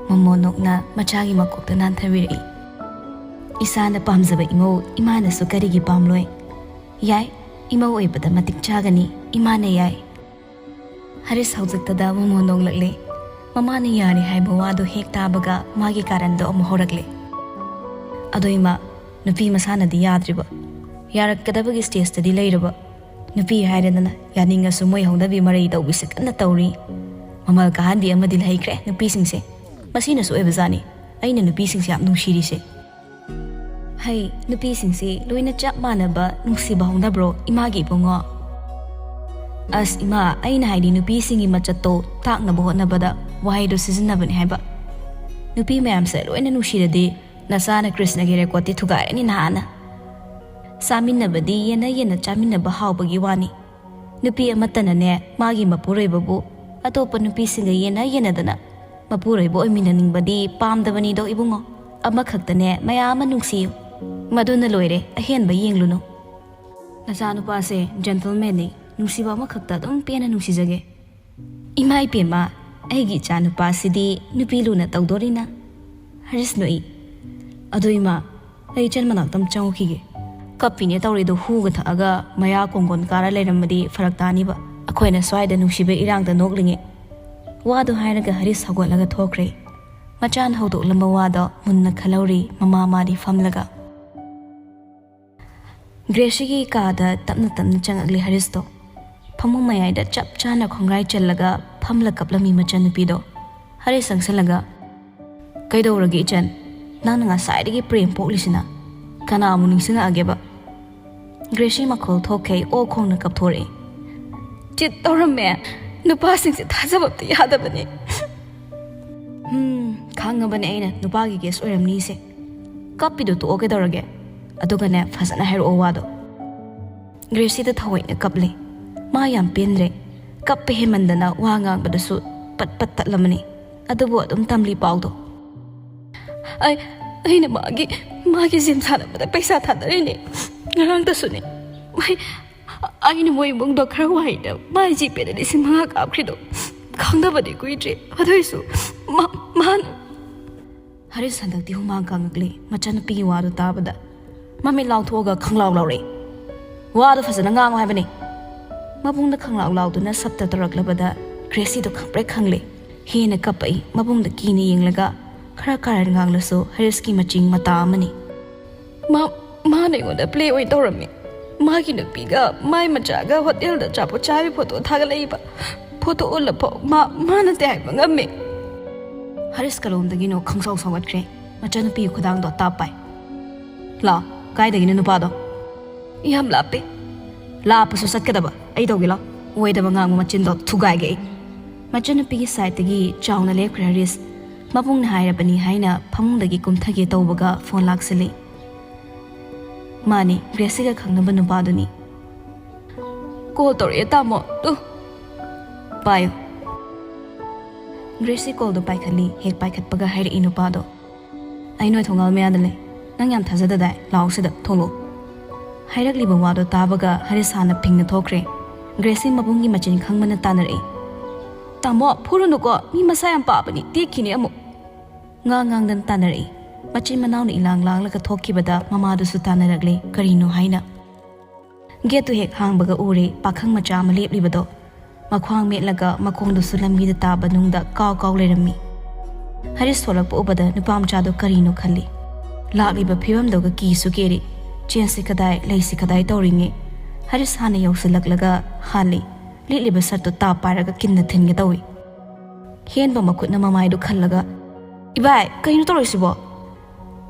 ꯃꯣꯃꯣꯟ ꯅꯣꯛꯅ ꯃꯆꯥꯒꯤ ꯃꯀꯣꯛꯇ ꯅꯥꯟꯊꯕꯤꯔꯛꯏ꯫ "ꯏꯁꯥꯅ ꯄꯥꯝꯖꯕ ꯏꯃꯧ ꯏꯃꯥꯅꯁꯨ ꯀꯔꯤꯒꯤ ꯄꯥꯝꯂꯣꯏ? ꯌꯥꯏ, ꯏꯃꯧ ꯑꯣꯏꯕꯗ ꯃꯇꯤꯛ ꯆꯥꯒꯅꯤ, ꯏꯃꯥꯅ ꯌꯥꯏ"꯫ ꯍꯔꯤꯁ ꯍꯧꯖꯤꯛꯇꯗ ꯃꯣꯃꯣꯟ ꯅꯣꯡꯂꯛꯂꯦ꯫ ꯃꯃꯥꯅ ꯌꯥꯔꯦ ꯍꯥꯏꯕ ꯋꯥꯗꯣ ꯍꯦꯛ ꯇꯥꯕꯒ ꯃꯥꯒꯤ ꯀꯥꯔꯟꯗꯣ ꯑꯃꯨꯛ ꯍꯧꯔꯛꯂꯦ꯫ "ꯑꯗꯣ ꯏꯃꯥ, ꯅꯨꯄꯤ ꯃꯁꯥꯅꯗꯤ ꯌꯥꯗ꯭ꯔꯤꯕ, ꯌꯥꯔꯛꯀꯗꯕꯒꯤ ꯁ꯭ꯇꯦꯖꯇꯗꯤ ꯂꯩꯔꯕ, ꯅꯨꯄꯤ ꯍꯥꯏꯔꯦꯗꯅ, ꯌꯥꯅꯤꯡꯉꯁꯨ ꯃꯣꯏ ꯍꯧꯅꯕꯤ ꯃꯔꯩ ꯇꯧꯕꯤꯁꯦ ꯀꯟꯅ ꯇꯧꯔꯤ꯫ ꯃꯃꯜ ꯀꯥꯍꯟꯕꯤ ꯑꯃꯗꯤ ꯂꯩꯈ꯭ꯔꯦ ꯅꯨꯄꯤꯁꯤꯡꯁꯦ꯫ ꯃꯁꯤꯅꯁꯨ ꯑꯣꯏꯕꯖꯥꯠꯅꯤ ꯑꯩꯅ ꯅꯨꯄꯤꯁꯤꯡꯁꯦ ꯌꯥꯝ ꯅꯨꯡꯁꯤꯔꯤꯁꯦ"꯫ "ꯍꯩ, ꯅꯨꯄꯤꯁꯤꯡꯁꯤ ꯂꯣꯏꯅ ꯆꯞ ꯃꯥꯟꯅꯕ ꯅꯨꯡꯁꯤꯕ ꯍꯧꯅꯕ꯭ꯔꯣ, ꯏꯃꯥꯒꯤ ꯏꯕꯨꯡꯉꯣ?" ꯑꯁ ꯏꯃꯥ, ꯑꯩꯅ ꯍꯥꯏꯗꯤ ꯅꯨꯄꯤꯁꯤꯡꯒꯤ ꯃꯆꯠꯇꯣ ꯇꯥꯛꯅꯕ ꯍꯣꯠꯅꯕꯗ ꯋꯥꯍꯩꯗꯣ ꯁꯤꯖꯤꯟꯅꯕꯅꯦ ꯍꯥꯏꯕ꯫ ꯅꯨꯄꯤ ꯃꯌꯥꯝꯁꯦ ꯂꯣꯏꯅ ꯅꯨꯡꯁꯤꯔꯗꯤ ꯅꯆꯥꯅ ꯀ꯭ꯔꯤꯁꯅꯒꯤ ꯔꯦꯀꯣꯔꯗꯇꯤ ꯊꯨꯒꯥꯏꯔꯅꯤ ꯅꯍꯥꯟꯅ꯫ ꯆꯥꯃꯤꯟꯅꯕꯗꯤ ꯌꯦꯟꯅ ꯌꯦꯟꯅ ꯆꯥꯃꯤꯟꯅꯕ ꯍꯥꯎꯕꯒꯤ ꯋꯥꯅꯤ꯫ ꯅꯨꯄꯤ ꯑꯃꯠꯇꯅꯅꯦ ꯃꯥꯒꯤ ꯃꯄꯨꯔꯣꯏꯕꯕꯨ ꯑꯇꯣꯞꯄ ꯅꯨꯄꯤꯁꯤꯡꯒ ꯌꯦꯟꯅ ꯌꯦꯟꯅꯗꯅ ꯃꯄꯨꯔꯣꯏꯕ ꯑꯣꯏꯃꯤꯟꯅꯅꯤꯡꯕꯗꯤ ꯄꯥꯝꯗꯕꯅꯤꯗꯣ ꯏꯕꯨꯡꯉꯣ꯫ ꯑꯃꯈꯛꯇꯅꯦ ꯃꯌꯥꯝ ꯑꯃ ꯅꯨꯡꯁꯤꯌꯨ꯫ ꯃꯗꯨꯅ ꯂꯣꯏꯔꯦ, ꯑꯍꯦꯟꯕ ꯌꯦꯡꯂꯨꯅꯨ꯫ ꯅꯆꯥꯅꯨꯄꯥꯁꯦ ꯖꯦꯟꯇꯜꯃꯦꯟꯅꯤ, ꯅꯨꯡꯁꯤꯕ ꯑꯃꯈꯛꯇ ꯑꯗꯨꯝ ꯄꯦꯟꯅ ꯅꯨꯡꯁꯤꯖꯒꯦ꯫ ꯏꯃꯥ ꯏꯄꯦꯝꯃ, ꯑꯩꯒꯤ ꯏꯆꯥꯅꯨꯄꯥꯁꯤꯗꯤ ꯅꯨꯄꯤ ꯂꯨꯅ ꯇꯧꯗꯣꯔꯤꯅ꯫ ꯍꯔꯤꯁ ꯅꯣꯛꯏ꯫ ꯑꯗꯣ ꯏꯃꯥ, ꯑꯩ ꯏꯆꯟ ꯃꯅꯥꯛꯇ ꯑꯃ ꯆꯪꯉꯨꯈꯤꯒꯦ꯫ ꯀꯞꯄꯤꯅꯦ ꯇꯧꯔꯤꯗꯣ ꯍꯨꯒ ꯊꯛꯑꯒ ꯃꯌꯥ ꯀꯣꯡꯒꯣꯟ ꯀꯥꯔ ꯂꯩꯔꯝꯃꯗꯤ ꯐꯔꯛ ꯇꯥꯅꯤꯕ꯫ ꯑꯩꯈꯣꯏꯅ ꯁ꯭ꯋꯥꯏꯗ ꯅꯨꯡꯁꯤꯕ ꯏꯔꯥꯡꯗ ꯅꯣꯛꯂꯤꯉꯩ꯫ ꯋꯥꯗꯣ ꯍꯥꯏꯔꯒ ꯍꯔꯤꯁ ꯍꯧꯒꯠꯂꯒ ꯊꯣꯛꯈ꯭ꯔꯦ꯫ ꯃꯆꯥꯅ ꯍꯧꯗꯣꯛꯂꯝꯕ ꯋꯥꯗꯣ ꯃꯨꯟꯅ ꯈꯜꯍꯧꯔꯤ ꯃꯃꯥ ꯃꯥꯗꯤ ꯐꯝꯂꯒ꯫ ꯒ꯭ꯔꯦꯁꯤꯒꯤ ꯀꯥꯗ ꯇꯞꯅ ꯇꯞꯅ ꯆꯪꯉꯛꯂꯤ ꯍꯔꯤꯁꯇꯣ꯫ ꯐꯃꯨꯡ ꯃꯌꯥꯏꯗ ꯆꯞ ꯆꯥꯅ ꯈꯣꯡꯒ꯭ꯔꯥꯏ ꯆꯜꯂꯒ ꯐꯝꯂ ꯀꯞꯂꯝꯃꯤ ꯃꯆꯟꯅꯨꯄꯤꯗꯣ꯫ ꯍꯔꯤꯁ ꯆꯪꯁꯤꯜꯂꯒ, "ꯀꯩꯗꯧꯔꯒꯦ ꯏꯆꯟ? ꯅꯪꯅ ꯉꯁꯥꯏꯗꯒꯤ ꯄ꯭ꯔꯦꯝ ꯄꯣꯛꯂꯤꯁꯤꯅ? ꯀꯅꯥ ꯑꯃꯨꯛ ꯅꯤꯡꯁꯤꯡꯉꯛꯑꯒꯦꯕ?" ꯒ꯭ꯔꯦꯁꯤ ꯃꯈꯣꯜ ꯊꯣꯛꯈꯩ ꯑꯣ ꯈꯣꯡꯅ ꯀꯞꯊꯣꯔꯛꯑꯦ꯫ "ꯆꯤꯠ ꯇꯧꯔꯝꯃꯦ꯫ ꯅꯨꯄꯥꯁꯤꯡꯁꯦ ꯊꯥꯖꯕ ꯑꯝꯇ ꯌꯥꯗꯕꯅꯦ꯫" "ꯍꯝ, ꯈꯪꯉꯕꯅꯦ ꯑꯩꯅ ꯅꯨꯄꯥꯒꯤ ꯀꯦꯁ ꯑꯣꯏꯔꯝꯅꯤꯁꯦ꯫ ꯀꯞꯄꯤꯗꯣ ꯇꯣꯛꯑꯣ ꯀꯩꯗꯧꯔꯒꯦ? ꯑꯗꯨꯒꯅꯦ ꯐꯖꯅ ꯍꯥꯏꯔꯛꯑꯣ ꯋꯥꯗꯣ꯫" ꯒ꯭ꯔꯦꯁꯤꯗ ꯊꯑꯣꯏꯅ ꯀꯞꯂꯦ꯫ ꯃꯥ ꯌꯥꯝ ꯄꯦꯟꯗ꯭ꯔꯦ꯫ ꯀꯞꯄ ꯍꯦꯟꯃꯟꯗꯅ ꯋꯥ ꯉꯥꯡꯕꯗꯁꯨ ꯄꯠ ꯄꯠ ꯇꯠꯂꯝꯃꯅꯤ꯫ ꯑꯗꯨꯕꯨ ꯑꯗꯨꯝ ꯇꯝꯂꯤ ꯄꯥꯎꯗꯣ꯫ "ꯑꯩ, ꯑꯩꯅ ꯃꯥꯒꯤ, ꯃꯥꯒꯤ ꯖꯤꯝ ꯁꯥꯟꯅꯕꯗ ꯄꯩꯁꯥ ꯊꯥꯗꯔꯤꯅꯦ꯫ ꯉꯔꯥꯡꯗꯁꯨꯅꯦ꯫ ꯑꯩ, ꯑꯩꯅ ꯃꯣꯏ ꯏꯃꯨꯡꯗꯣ ꯈꯔ ꯋꯥꯏꯗ ꯃꯥꯏ ꯖꯤꯄꯦꯗ ꯂꯤꯁꯤꯡ ꯃꯉꯥ ꯀꯥꯞꯈ꯭ꯔꯤꯗꯣ꯫ ꯈꯪꯗꯕꯗꯤ ꯀꯨꯏꯗ꯭ꯔꯤ꯫ ꯑꯗꯨꯏꯁꯨ ꯃꯥ, ꯃꯥꯅ" ꯍꯔꯤꯁ ꯍꯟꯗꯛꯇꯤ ꯍꯨꯃꯥꯡ ꯀꯥꯡꯉꯛꯂꯦ ꯃꯆꯟꯅꯨꯄꯤꯒꯤ ꯋꯥꯗꯨ ꯇꯥꯕꯗ꯫ ꯃꯃꯤꯠ ꯂꯥꯎꯊꯣꯛꯑꯒ ꯈꯪꯂꯥꯎ ꯂꯥꯎꯔꯛꯏ꯫ "ꯋꯥꯗꯨ ꯐꯖꯅ ꯉꯥꯡꯉꯨ ꯍꯥꯏꯕꯅꯤ꯫" ꯃꯕꯨꯡꯗ ꯈꯪꯂꯥꯎ ꯂꯥꯎꯗꯨꯅ ꯁꯞꯇ ꯇꯧꯔꯛꯂꯕꯗ ꯒ꯭ꯔꯦꯁꯤꯗꯣ ꯈꯪꯄ꯭ꯔꯦꯛ ꯈꯪꯂꯦ꯫ ꯍꯦꯟꯅ ꯀꯞꯄꯛꯏ꯫ ꯃꯕꯨꯡꯗ ꯀꯤꯅ ꯌꯦꯡꯂꯒ ꯈꯔ ꯀꯥꯔꯟ ꯉꯥꯡꯂꯁꯨ ꯍꯔꯤꯁꯀꯤ ꯃꯆꯤꯡ ꯃꯇꯥ ꯑꯃꯅꯤ꯫ "ꯃꯥ, ꯃꯥꯅ ꯑꯩꯉꯣꯟꯗ ꯄ꯭ꯂꯦ ꯑꯣꯏꯅ ꯇꯧꯔꯝꯃꯤ꯫ ꯃꯥꯒꯤ ꯅꯨꯄꯤꯒ ꯃꯥꯏ ꯃꯆꯥꯒ ꯍꯣꯇꯦꯜꯗ ꯑꯆꯥꯄꯣꯠ ꯆꯥꯕꯒꯤ ꯐꯣꯇꯣ ꯊꯥꯒꯠꯂꯛꯏꯕ꯫ ꯐꯣꯇꯣ ꯎꯠꯂꯐꯥꯎ ꯃꯥ, ꯃꯥ ꯅꯠꯇꯦ ꯍꯥꯏꯕ ꯉꯝꯃꯤ꯫" ꯍꯔꯤꯁ ꯀꯔꯣꯝꯗꯒꯤꯅꯣ ꯈꯪꯁꯥꯎ ꯁꯥꯎꯒꯠꯈ꯭ꯔꯦ꯫ ꯃꯆꯟꯅꯨꯄꯤꯒꯤ ꯈꯨꯗꯥꯡꯗꯣ ꯇꯥꯞ ꯄꯥꯏ꯫ "ꯂꯥꯛꯑꯣ, ꯀꯥꯏꯗꯒꯤꯅꯣ ꯅꯨꯄꯥꯗꯣ?" "ꯌꯥꯝ ꯂꯥꯞꯄꯦ꯫" "ꯂꯥꯞꯄꯁꯨ ꯆꯠꯀꯗꯕ ꯑꯩ ꯇꯧꯒꯦ, ꯂꯥꯛꯑꯣ꯫" ꯑꯣꯏꯗꯕ ꯉꯥꯡꯕ ꯃꯆꯤꯟꯗꯣ ꯊꯨꯒꯥꯏꯒꯦ ꯑꯩ꯫ ꯃꯆꯟꯅꯨꯄꯤꯒꯤ ꯁꯥꯏꯠꯇꯒꯤ ꯆꯥꯎꯅ ꯂꯦꯞꯈ꯭ꯔꯦ ꯍꯔꯤꯁ꯫ ꯃꯕꯨꯡꯅ ꯍꯥꯏꯔꯕꯅꯤ ꯍꯥꯏꯅ ꯐꯃꯨꯡꯗꯒꯤ ꯀꯨꯝꯊꯒꯦ ꯇꯧꯕꯒ ꯐꯣꯟ ꯂꯥꯛꯁꯤꯜꯂꯤ꯫ ꯃꯥꯅꯤ, ꯒ꯭ꯔꯦꯁꯤꯒ ꯈꯪꯅꯕ ꯅꯨꯄꯥꯗꯨꯅꯤ꯫ "ꯀꯣꯜ ꯇꯧꯔꯛꯑꯦ ꯇꯥꯃꯣ, ꯇꯨ ꯄꯥꯏꯌꯨ꯫" ꯒ꯭ꯔꯦꯁꯤ ꯀꯣꯜꯗꯣ ꯄꯥꯏꯈꯠꯂꯤ꯫ ꯍꯦꯛ ꯄꯥꯏꯈꯠꯄꯒ ꯍꯥꯏꯔꯛꯏ ꯅꯨꯄꯥꯗꯣ, "ꯑꯩ ꯅꯣꯏ ꯊꯣꯡꯒꯥꯜ ꯃꯌꯥꯗ ꯂꯩ, ꯅꯪ ꯌꯥꯝ ꯊꯥꯖꯗꯗꯥꯏ, ꯂꯥꯛꯑꯣ ꯁꯤꯗ ꯊꯣꯛꯂꯛꯑꯣ꯫" ꯍꯥꯏꯔꯛꯂꯤꯕ ꯋꯥꯗꯣ ꯇꯥꯕꯒ ꯍꯔꯤꯁ ꯍꯥꯟꯅ ꯐꯤꯡꯅ ꯊꯣꯛꯈ꯭ꯔꯦ꯫ ꯒ꯭ꯔꯦꯁꯤ ꯃꯕꯨꯡꯒꯤ ꯃꯆꯤꯟ ꯈꯪꯕꯅ ꯇꯥꯅꯔꯛꯏ꯫ "ꯇꯥꯃꯣ, ꯐꯨꯔꯨꯅꯨꯀꯣ, ꯃꯤ ꯃꯁꯥ ꯌꯥꯝ ꯄꯥꯕꯅꯤ, ꯇꯦꯛꯈꯤꯅꯤ ꯑꯃꯨꯛ꯫" ꯉꯥꯡ ꯉꯥꯡꯗꯅ ꯇꯥꯅꯔꯛꯏ꯫ ꯃꯆꯤꯟ ꯃꯅꯥꯎꯅ ꯏꯂꯥꯡ ꯂꯥꯡꯂꯒ ꯊꯣꯛꯈꯤꯕꯗ ꯃꯃꯥꯗꯨꯁꯨ ꯇꯥꯅꯔꯛꯂꯦ, ꯀꯔꯤꯅꯣ ꯍꯥꯏꯅ꯫ ꯒꯦꯠꯇꯨ ꯍꯦꯛ ꯍꯥꯡꯕꯒ ꯎꯔꯦ ꯄꯥꯈꯪ ꯃꯆꯥ ꯑꯃ ꯂꯦꯞꯂꯤꯕꯗꯣ꯫ ꯃꯈ꯭ꯋꯥꯡ ꯃꯦꯠꯂꯒ ꯃꯈꯣꯡꯗꯨꯁꯨ ꯂꯝꯕꯤꯗ ꯇꯥꯕ ꯅꯨꯡꯗ ꯀꯥꯎ ꯀꯥꯎ ꯂꯩꯔꯝꯃꯤ꯫ ꯍꯔꯤꯁ ꯊꯣꯛꯂꯛꯄ ꯎꯕꯗ ꯅꯨꯄꯥ ꯃꯆꯥꯗꯣ ꯀꯔꯤꯅꯣ ꯈꯜꯂꯤ꯫ ꯂꯥꯛꯂꯤꯕ ꯐꯤꯕꯝꯗꯨꯒ ꯀꯤꯁꯨ ꯀꯤꯔꯤ꯫ ꯆꯦꯟꯁꯤ ꯀꯗꯥꯏ, ꯂꯩꯁꯤ ꯀꯗꯥꯏ ꯇꯧꯔꯤꯉꯩ ꯍꯔꯤꯁ ꯍꯥꯟꯅ ꯌꯧꯁꯤꯜꯂꯛꯂꯒ ꯍꯥꯜꯂꯤ꯫ ꯂꯤꯠꯂꯤꯕ ꯁꯔꯠꯇꯨ ꯇꯥꯞ ꯄꯥꯏꯔꯒ ꯀꯤꯟꯅ ꯊꯤꯟꯒꯦ ꯇꯧꯏ꯫ ꯍꯦꯟꯕ ꯃꯈꯨꯠꯅ ꯃꯃꯥꯏꯗꯨ ꯈꯜꯂꯒ, "ꯏꯕꯥꯏ, ꯀꯩꯅꯣ ꯇꯧꯔꯤꯁꯤꯕꯣ?"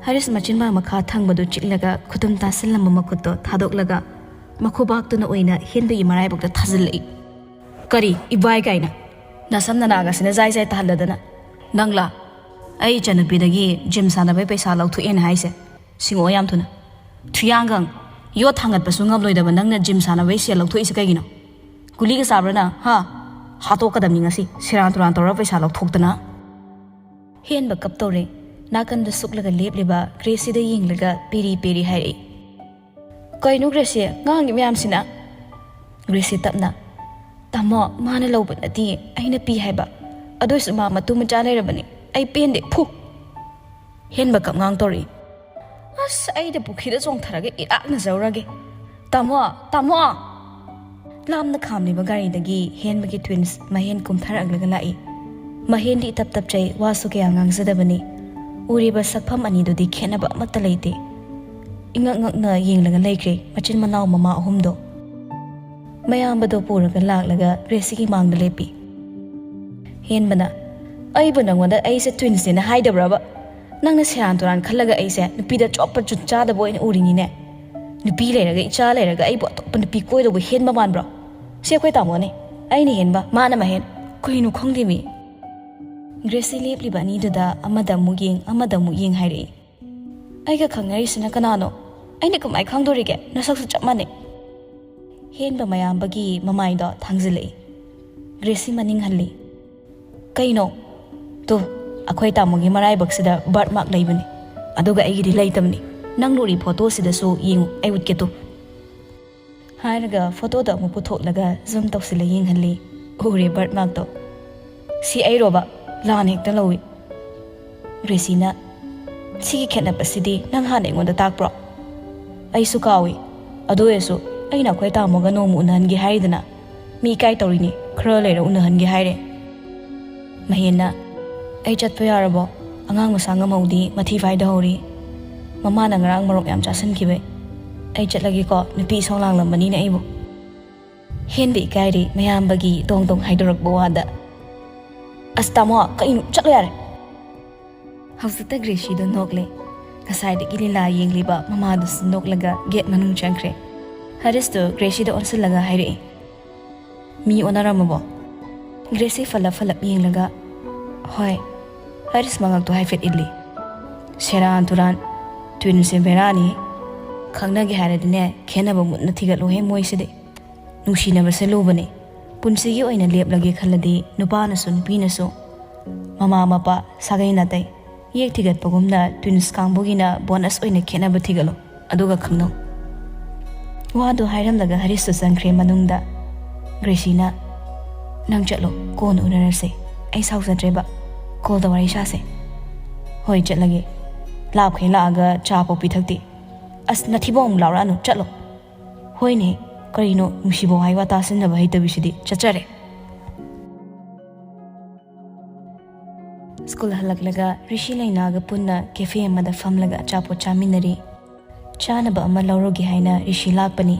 ꯍꯔꯤꯁ ꯃꯆꯤꯟꯕꯥꯡ ꯃꯈꯥ ꯊꯪꯕꯗꯨ ꯆꯤꯛꯂꯒ ꯈꯨꯇꯨꯝ ꯇꯥꯁꯤꯜꯂꯝꯕ ꯃꯈꯨꯠꯇꯣ ꯊꯥꯗꯣꯛꯂꯒ ꯃꯈꯨꯕꯥꯛꯇꯨꯅ ꯑꯣꯏꯅ ꯍꯦꯟꯕꯒꯤ ꯃꯔꯥꯏꯕꯛꯇ ꯊꯥꯖꯤꯜꯂꯛꯏ꯫ "ꯀꯔꯤ ꯏꯕꯥꯏ ꯀꯥꯏꯅ? ꯅꯁꯝ ꯅꯅꯥꯒꯁꯤꯅ ꯖꯥꯏ ꯖꯥꯏ ꯇꯥꯍꯜꯂꯗꯅ꯫ ꯅꯪꯂꯥ ꯑꯩ ꯏꯆꯟꯅꯨꯄꯤꯗꯒꯤ ꯖꯤꯝ ꯁꯥꯟꯅꯕꯩ ꯄꯩꯁꯥ ꯂꯧꯊꯣꯛꯑꯦꯅ ꯍꯥꯏꯁꯦ? ꯁꯤꯡꯉꯛꯑꯣ ꯌꯥꯝ ꯊꯨꯅ꯫ ꯊꯨꯌꯥꯡꯒꯪ, ꯌꯣꯠ ꯊꯥꯡꯒꯠꯄꯁꯨ ꯉꯝꯂꯣꯏꯗꯕ ꯅꯪꯅ ꯖꯤꯝ ꯁꯥꯟꯅꯕꯩ ꯁꯦꯜ ꯂꯧꯊꯣꯛꯏꯁꯦ ꯀꯩꯒꯤꯅꯣ? ꯒꯨꯂꯤꯒ ꯆꯥꯕ꯭ꯔꯥ ꯅꯪ, ꯍꯥ? ꯍꯥꯠꯇꯣꯛꯀꯗꯕꯅꯤ ꯉꯁꯤ, ꯁꯦꯔꯥꯟ ꯇꯨꯔꯥꯟ ꯇꯧꯔ ꯄꯩꯁꯥ ꯂꯧꯊꯣꯛꯇꯅ꯫" ꯍꯦꯟꯕ ꯀꯞꯇꯧꯔꯦ꯫ ꯅꯥꯀꯟꯗ ꯁꯨꯛꯂꯒ ꯂꯦꯞꯂꯤꯕ ꯒ꯭ꯔꯦꯁꯤꯗ ꯌꯦꯡꯂꯒ ꯄꯦꯔꯤ ꯄꯦꯔꯤ ꯍꯥꯏꯔꯛꯏ꯫ "ꯀꯩꯅꯣ ꯒ꯭ꯔꯦꯁꯤ, ꯉꯥꯡꯉꯤ ꯃꯌꯥꯝꯁꯤꯅ?" ꯒ꯭ꯔꯦꯁꯤ ꯇꯞꯅ, "ꯇꯥꯃꯣ, ꯃꯥꯅ ꯂꯧꯕ ꯅꯠꯇꯦ, ꯑꯩꯅ ꯄꯤ ꯍꯥꯏꯕ꯫ ꯑꯗꯨꯏꯁꯨ ꯃꯥ ꯃꯇꯨ ꯃꯆꯥ ꯂꯩꯔꯕꯅꯤ꯫ ꯑꯩ ꯄꯦꯟꯗꯦ, ꯐꯨ!" ꯍꯦꯟꯕ ꯀꯞꯉꯥꯡ ꯇꯧꯔꯛꯏ꯫ "ꯑꯁ, ꯑꯩꯗ ꯄꯨꯈ꯭ꯔꯤꯗ ꯆꯣꯡꯊꯔꯒ ꯏꯔꯥꯛꯅꯖꯧꯔꯒꯦ꯫ ꯇꯥꯃꯣ, ꯇꯥꯃꯣ!" ꯂꯥꯞꯅ ꯈꯥꯝꯂꯤꯕ ꯒꯥꯔꯤꯗꯒꯤ ꯍꯦꯟꯕꯒꯤ ꯇ꯭ꯋꯤꯟꯁ ꯃꯍꯦꯟ ꯀꯨꯝꯊꯔꯛꯂꯒ ꯂꯥꯛꯏ꯫ ꯃꯍꯦꯟꯗꯤ ꯏꯇꯞ ꯇꯞꯆꯩ, ꯋꯥꯁꯨ ꯀꯌꯥ ꯉꯥꯡꯖꯗꯕꯅꯤ꯫ ꯎꯔꯤꯕ ꯁꯛꯐꯝ ꯑꯅꯤꯗꯨꯗꯤ ꯈꯦꯠꯅꯕ ꯑꯃꯠꯇ ꯂꯩꯇꯦ꯫ ꯏꯉꯛ ꯉꯛꯅ ꯌꯦꯡꯂꯒ ꯂꯩꯈ꯭ꯔꯦ ꯃꯆꯤꯟ ꯃꯅꯥꯎ ꯃꯃꯥ ꯑꯍꯨꯝꯗꯣ꯫ ꯃꯌꯥꯝꯕꯗꯣ ꯄꯨꯔꯒ ꯂꯥꯛꯂꯒ ꯒ꯭ꯔꯦꯁꯤꯒꯤ ꯃꯥꯡꯗ ꯂꯦꯞꯄꯤ꯫ ꯍꯦꯟꯕꯅ, "ꯑꯩꯕꯨ ꯅꯪꯉꯣꯟꯗ ꯑꯩꯁꯦ ꯇ꯭ꯋꯤꯟꯁꯅꯦꯅ ꯍꯥꯏꯗꯕ꯭ꯔꯕ? ꯅꯪꯅ ꯁꯦꯔꯥꯟ ꯇꯨꯔꯥꯟ ꯈꯜꯂꯒ ꯑꯩꯁꯦ ꯅꯨꯄꯤꯗ ꯆꯣꯞꯄ ꯖꯨꯠ ꯆꯥꯗꯕ ꯑꯣꯏꯅ ꯎꯔꯤꯅꯤꯅꯦ꯫ ꯅꯨꯄꯤ ꯂꯩꯔꯒ ꯏꯆꯥ ꯂꯩꯔꯒ ꯑꯩꯕꯨ ꯑꯇꯣꯞꯄ ꯅꯨꯄꯤ ꯀꯣꯏꯗꯧꯕ ꯍꯦꯟꯕ ꯃꯥꯟꯕ꯭ꯔꯣ? "ꯁꯤ ꯑꯩꯈꯣꯏ ꯇꯥꯃꯣꯅꯦ꯫ ꯑꯩꯅ ꯍꯦꯟꯕ, ꯃꯥꯅ ꯃꯍꯦꯟ꯫ ꯀꯩꯅꯣ ꯈꯪꯗꯦꯃꯤ"꯫ ꯒ꯭ꯔꯦꯁꯤ ꯂꯦꯞꯂꯤꯕ ꯑꯅꯤꯗꯨꯗ ꯑꯃꯗ ꯑꯃꯨꯛ ꯌꯦꯡ, ꯑꯃꯗ ꯑꯃꯨꯛ ꯌꯦꯡ ꯍꯥꯏꯔꯛꯏ꯫ "ꯑꯩꯒ ꯈꯪꯅꯔꯤꯁꯤꯅ ꯀꯅꯥꯅꯣ? ꯑꯩꯅ ꯀꯃꯥꯏ ꯈꯪꯗꯣꯔꯤꯒꯦ? ꯅꯁꯛꯁꯨ ꯆꯞ ꯃꯥꯟꯅꯩ"꯫ ꯍꯦꯟꯕ ꯃꯌꯥꯝꯕꯒꯤ ꯃꯃꯥꯏꯗꯣ ꯊꯥꯡꯖꯤꯜꯂꯛꯏ꯫ ꯒ꯭ꯔꯦꯁꯤ ꯃꯅꯤꯡ ꯍꯜꯂꯤ꯫ "ꯀꯩꯅꯣ? ꯇꯨ, ꯑꯩꯈꯣꯏ ꯇꯥꯃꯣꯒꯤ ꯃꯔꯥꯏꯕꯛꯁꯤꯗ ꯕꯔꯠ ꯃꯥꯔꯛ ꯂꯩꯕꯅꯤ, ꯑꯗꯨꯒ ꯑꯩꯒꯤꯗꯤ ꯂꯩꯇꯕꯅꯤ꯫ ꯅꯪ ꯎꯔꯤ ꯐꯣꯇꯣꯁꯤꯗꯁꯨ ꯌꯦꯡꯉꯨ, ꯑꯩ ꯎꯠꯀꯦ ꯇꯨ"꯫ ꯍꯥꯏꯔꯒ ꯐꯣꯇꯣꯗꯣ ꯑꯃꯨꯛ ꯄꯨꯊꯣꯛꯂꯒ ꯖꯨꯝ ꯇꯧꯁꯤꯜꯂ ꯌꯦꯡꯍꯜꯂꯤ꯫ ꯎꯔꯦ ꯕꯔꯠ ꯃꯥꯔꯛꯇꯣ꯫ "ꯁꯤ ꯑꯩꯔꯣꯕ?" ꯂꯥꯟꯅ ꯍꯦꯛꯇ ꯂꯧꯏ꯫ ꯒ꯭ꯔꯦꯁꯤꯅ, "ꯁꯤꯒꯤ ꯈꯦꯠꯅꯕꯁꯤꯗꯤ ꯅꯪ ꯍꯥꯟꯅ ꯑꯩꯉꯣꯟꯗ ꯇꯥꯛꯄ꯭ꯔꯣ?" "ꯑꯩꯁꯨ ꯀꯥꯎꯏ꯫ ꯑꯗꯨ ꯑꯣꯏꯔꯁꯨ ꯑꯩꯅ ꯑꯩꯈꯣꯏ ꯇꯥꯃꯣꯒ ꯅꯣꯡꯃ ꯎꯅꯍꯟꯒꯦ ꯍꯥꯏꯔꯤꯗꯅ꯫ ꯃꯤ ꯏꯀꯥꯏ ꯇꯧꯔꯤꯅꯤ, ꯈꯔ ꯂꯩꯔ ꯎꯅꯍꯟꯒꯦ ꯍꯥꯏꯔꯦ"꯫ ꯃꯍꯦꯟꯅ, "ꯑꯩ ꯆꯠꯄ ꯌꯥꯔꯕꯣ? ꯑꯉꯥꯡ ꯃꯁꯥ ꯉꯝꯍꯧꯗꯤ ꯃꯊꯤ ꯐꯥꯏꯗꯍꯧꯔꯤ꯫ ꯃꯃꯥꯅ ꯉꯔꯥꯡ ꯃꯔꯣꯛ ꯌꯥꯝ ꯆꯥꯁꯤꯟꯈꯤꯕꯩ꯫ ꯑꯩ ꯆꯠꯂꯒꯦꯀꯣ, ꯅꯨꯄꯤ ꯏꯁꯧ ꯂꯥꯡꯂꯝꯃꯅꯤꯅ ꯑꯩꯕꯨ"꯫ ꯍꯦꯟꯕ ꯏꯀꯥꯏꯔꯦ ꯃꯌꯥꯝꯕꯒꯤ ꯗꯣꯡ ꯗꯣꯡ ꯍꯥꯏꯗꯣꯔꯛꯄ ꯋꯥꯗ꯫ "ꯑꯁ ꯇꯥꯃꯣ, ꯀꯩꯅꯣ, ꯆꯠꯂꯣ ꯌꯥꯔꯦ"꯫ ꯍꯧꯖꯤꯛꯇ ꯒ꯭ꯔꯦꯁꯤꯗꯣ ꯅꯣꯛꯂꯦ꯫ ꯉꯁꯥꯏꯗꯒꯤ ꯂꯤꯂꯥ ꯌꯦꯡꯂꯤꯕ ꯃꯃꯥꯗꯨꯁꯨ ꯅꯣꯛꯂꯒ ꯒꯦꯠ ꯃꯅꯨꯡ ꯆꯪꯈ꯭ꯔꯦ꯫ ꯍꯔꯤꯁꯇꯨ ꯒ꯭ꯔꯦꯁꯤꯗ ꯑꯣꯟꯁꯤꯜꯂꯒ ꯍꯥꯏꯔꯛꯏ, "ꯃꯤ ꯑꯣꯟꯅꯔꯝꯃꯕꯣ?" ꯒ꯭ꯔꯦꯁꯤ ꯐꯠꯂꯞ ꯐꯠꯂꯞ ꯌꯦꯡꯂꯒ, "ꯍꯣꯏ"꯫ ꯍꯔꯤꯁ ꯃꯉꯛꯇꯣ ꯍꯥꯏꯐꯦꯠ ꯏꯜꯂꯤ꯫ "ꯁꯦꯔꯥꯟ ꯇꯨꯔꯥꯟ, ꯇ꯭ꯋꯤꯟꯁꯁꯦ ꯕꯦꯔꯥꯅꯤ꯫ ꯈꯪꯅꯒꯦ ꯍꯥꯏꯔꯗꯤꯅꯦ, ꯈꯦꯠꯅꯕ ꯃꯨꯟꯅ ꯊꯤꯒꯠꯂꯨꯍꯦ ꯃꯣꯏꯁꯤꯗꯤ꯫ ꯅꯨꯡꯁꯤꯅꯕꯁꯦ ꯂꯨꯕꯅꯤ꯫ ꯄꯨꯟꯁꯤꯒꯤ ꯑꯣꯏꯅ ꯂꯦꯞꯂꯒꯦ ꯈꯜꯂꯗꯤ ꯅꯨꯄꯥꯅꯁꯨ ꯅꯨꯄꯤꯅꯁꯨ, ꯃꯃꯥ ꯃꯄꯥ, ꯁꯥꯒꯩ ꯅꯥꯇꯩ, ꯌꯦꯛ ꯊꯤꯒꯠꯄꯒꯨꯝꯅ ꯇ꯭ꯋꯤꯟꯁ ꯀꯥꯡꯕꯨꯒꯤꯅ ꯕꯣꯅꯁ ꯑꯣꯏꯅ ꯈꯦꯠꯅꯕ ꯊꯤꯒꯠꯂꯨ, ꯑꯗꯨꯒ ꯈꯪꯅꯧ"꯫ ꯋꯥꯗꯨ ꯍꯥꯏꯔꯝꯂꯒ ꯍꯔꯤꯁꯁꯨ ꯆꯪꯈ꯭ꯔꯦ ꯃꯅꯨꯡꯗ꯫ ꯒ꯭ꯔꯦꯁꯤꯅ, "ꯅꯪ ꯆꯠꯂꯣ, ꯀꯣꯟꯅ ꯎꯅꯔꯁꯦ꯫ ꯑꯩ ꯁꯥꯎꯖꯗ꯭ꯔꯦꯕ꯫ ꯀꯣꯜꯗ ꯋꯥꯔꯤ ꯁꯥꯁꯦ"꯫ "ꯍꯣꯏ, ꯆꯠꯂꯒꯦ꯫ ꯂꯥꯞꯈꯩ ꯂꯥꯛꯑꯒ ꯆꯥ ꯄꯣꯛ ꯄꯤꯊꯛꯇꯦ꯫ ꯑꯁ, ꯅꯊꯤꯕꯣꯡ ꯑꯃꯨꯛ ꯂꯥꯎꯔꯛꯑꯅꯨ, ꯆꯠꯂꯣ"꯫ "ꯍꯣꯏꯅꯦ, ꯀꯔꯤꯅꯣ ꯅꯨꯡꯁꯤꯕꯧ ꯍꯥꯏ ꯋꯥ ꯇꯥꯁꯤꯟꯅꯕ ꯍꯩꯇꯕꯤꯁꯤꯗꯤ꯫ ꯆꯠꯆꯔꯦ"꯫ ꯁ꯭ꯀꯨꯜ ꯍꯜꯂꯛꯂꯒ ꯔꯤꯁꯤ ꯂꯩꯅꯥꯒ ꯄꯨꯟꯅ ꯀꯦꯐꯦ ꯑꯃꯗ ꯐꯝꯂꯒ ꯑꯆꯥꯄꯣꯠ ꯆꯥꯃꯤꯟꯅꯔꯤ꯫ ꯆꯥꯅꯕ ꯑꯃ ꯂꯧꯔꯨꯒꯦ ꯍꯥꯏꯅ ꯔꯤꯁꯤ ꯂꯥꯛꯄꯅꯤ꯫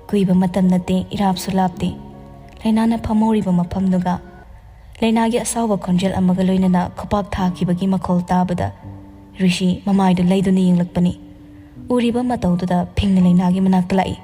ꯀꯨꯏꯕ ꯃꯇꯝ ꯅꯠꯇꯦ, ꯏꯔꯥꯞꯁꯨ ꯂꯥꯞꯇꯦ꯫ ꯂꯩꯅꯥꯅ ꯐꯝꯍꯧꯔꯤꯕ ꯃꯐꯝꯗꯨꯒ ꯂꯩꯅꯥꯒꯤ ꯑꯁꯥꯎꯕ ꯈꯣꯟꯖꯦꯜ ꯑꯃꯒ ꯂꯣꯏꯅꯅ ꯈꯨꯄꯥꯛ ꯊꯥꯈꯤꯕꯒꯤ ꯃꯈꯣꯜ ꯇꯥꯕꯗ ꯔꯤꯁꯤ ꯃꯃꯥꯏꯗꯨ ꯂꯩꯗꯨꯅ ꯌꯦꯡꯂꯛꯄꯅꯤ꯫ ꯎꯔꯤꯕ ꯃꯇꯧꯗꯨꯗ ꯐꯤꯡꯅ ꯂꯩꯅꯥꯒꯤ ꯃꯅꯥꯛꯇ ꯂꯥꯛꯏ꯫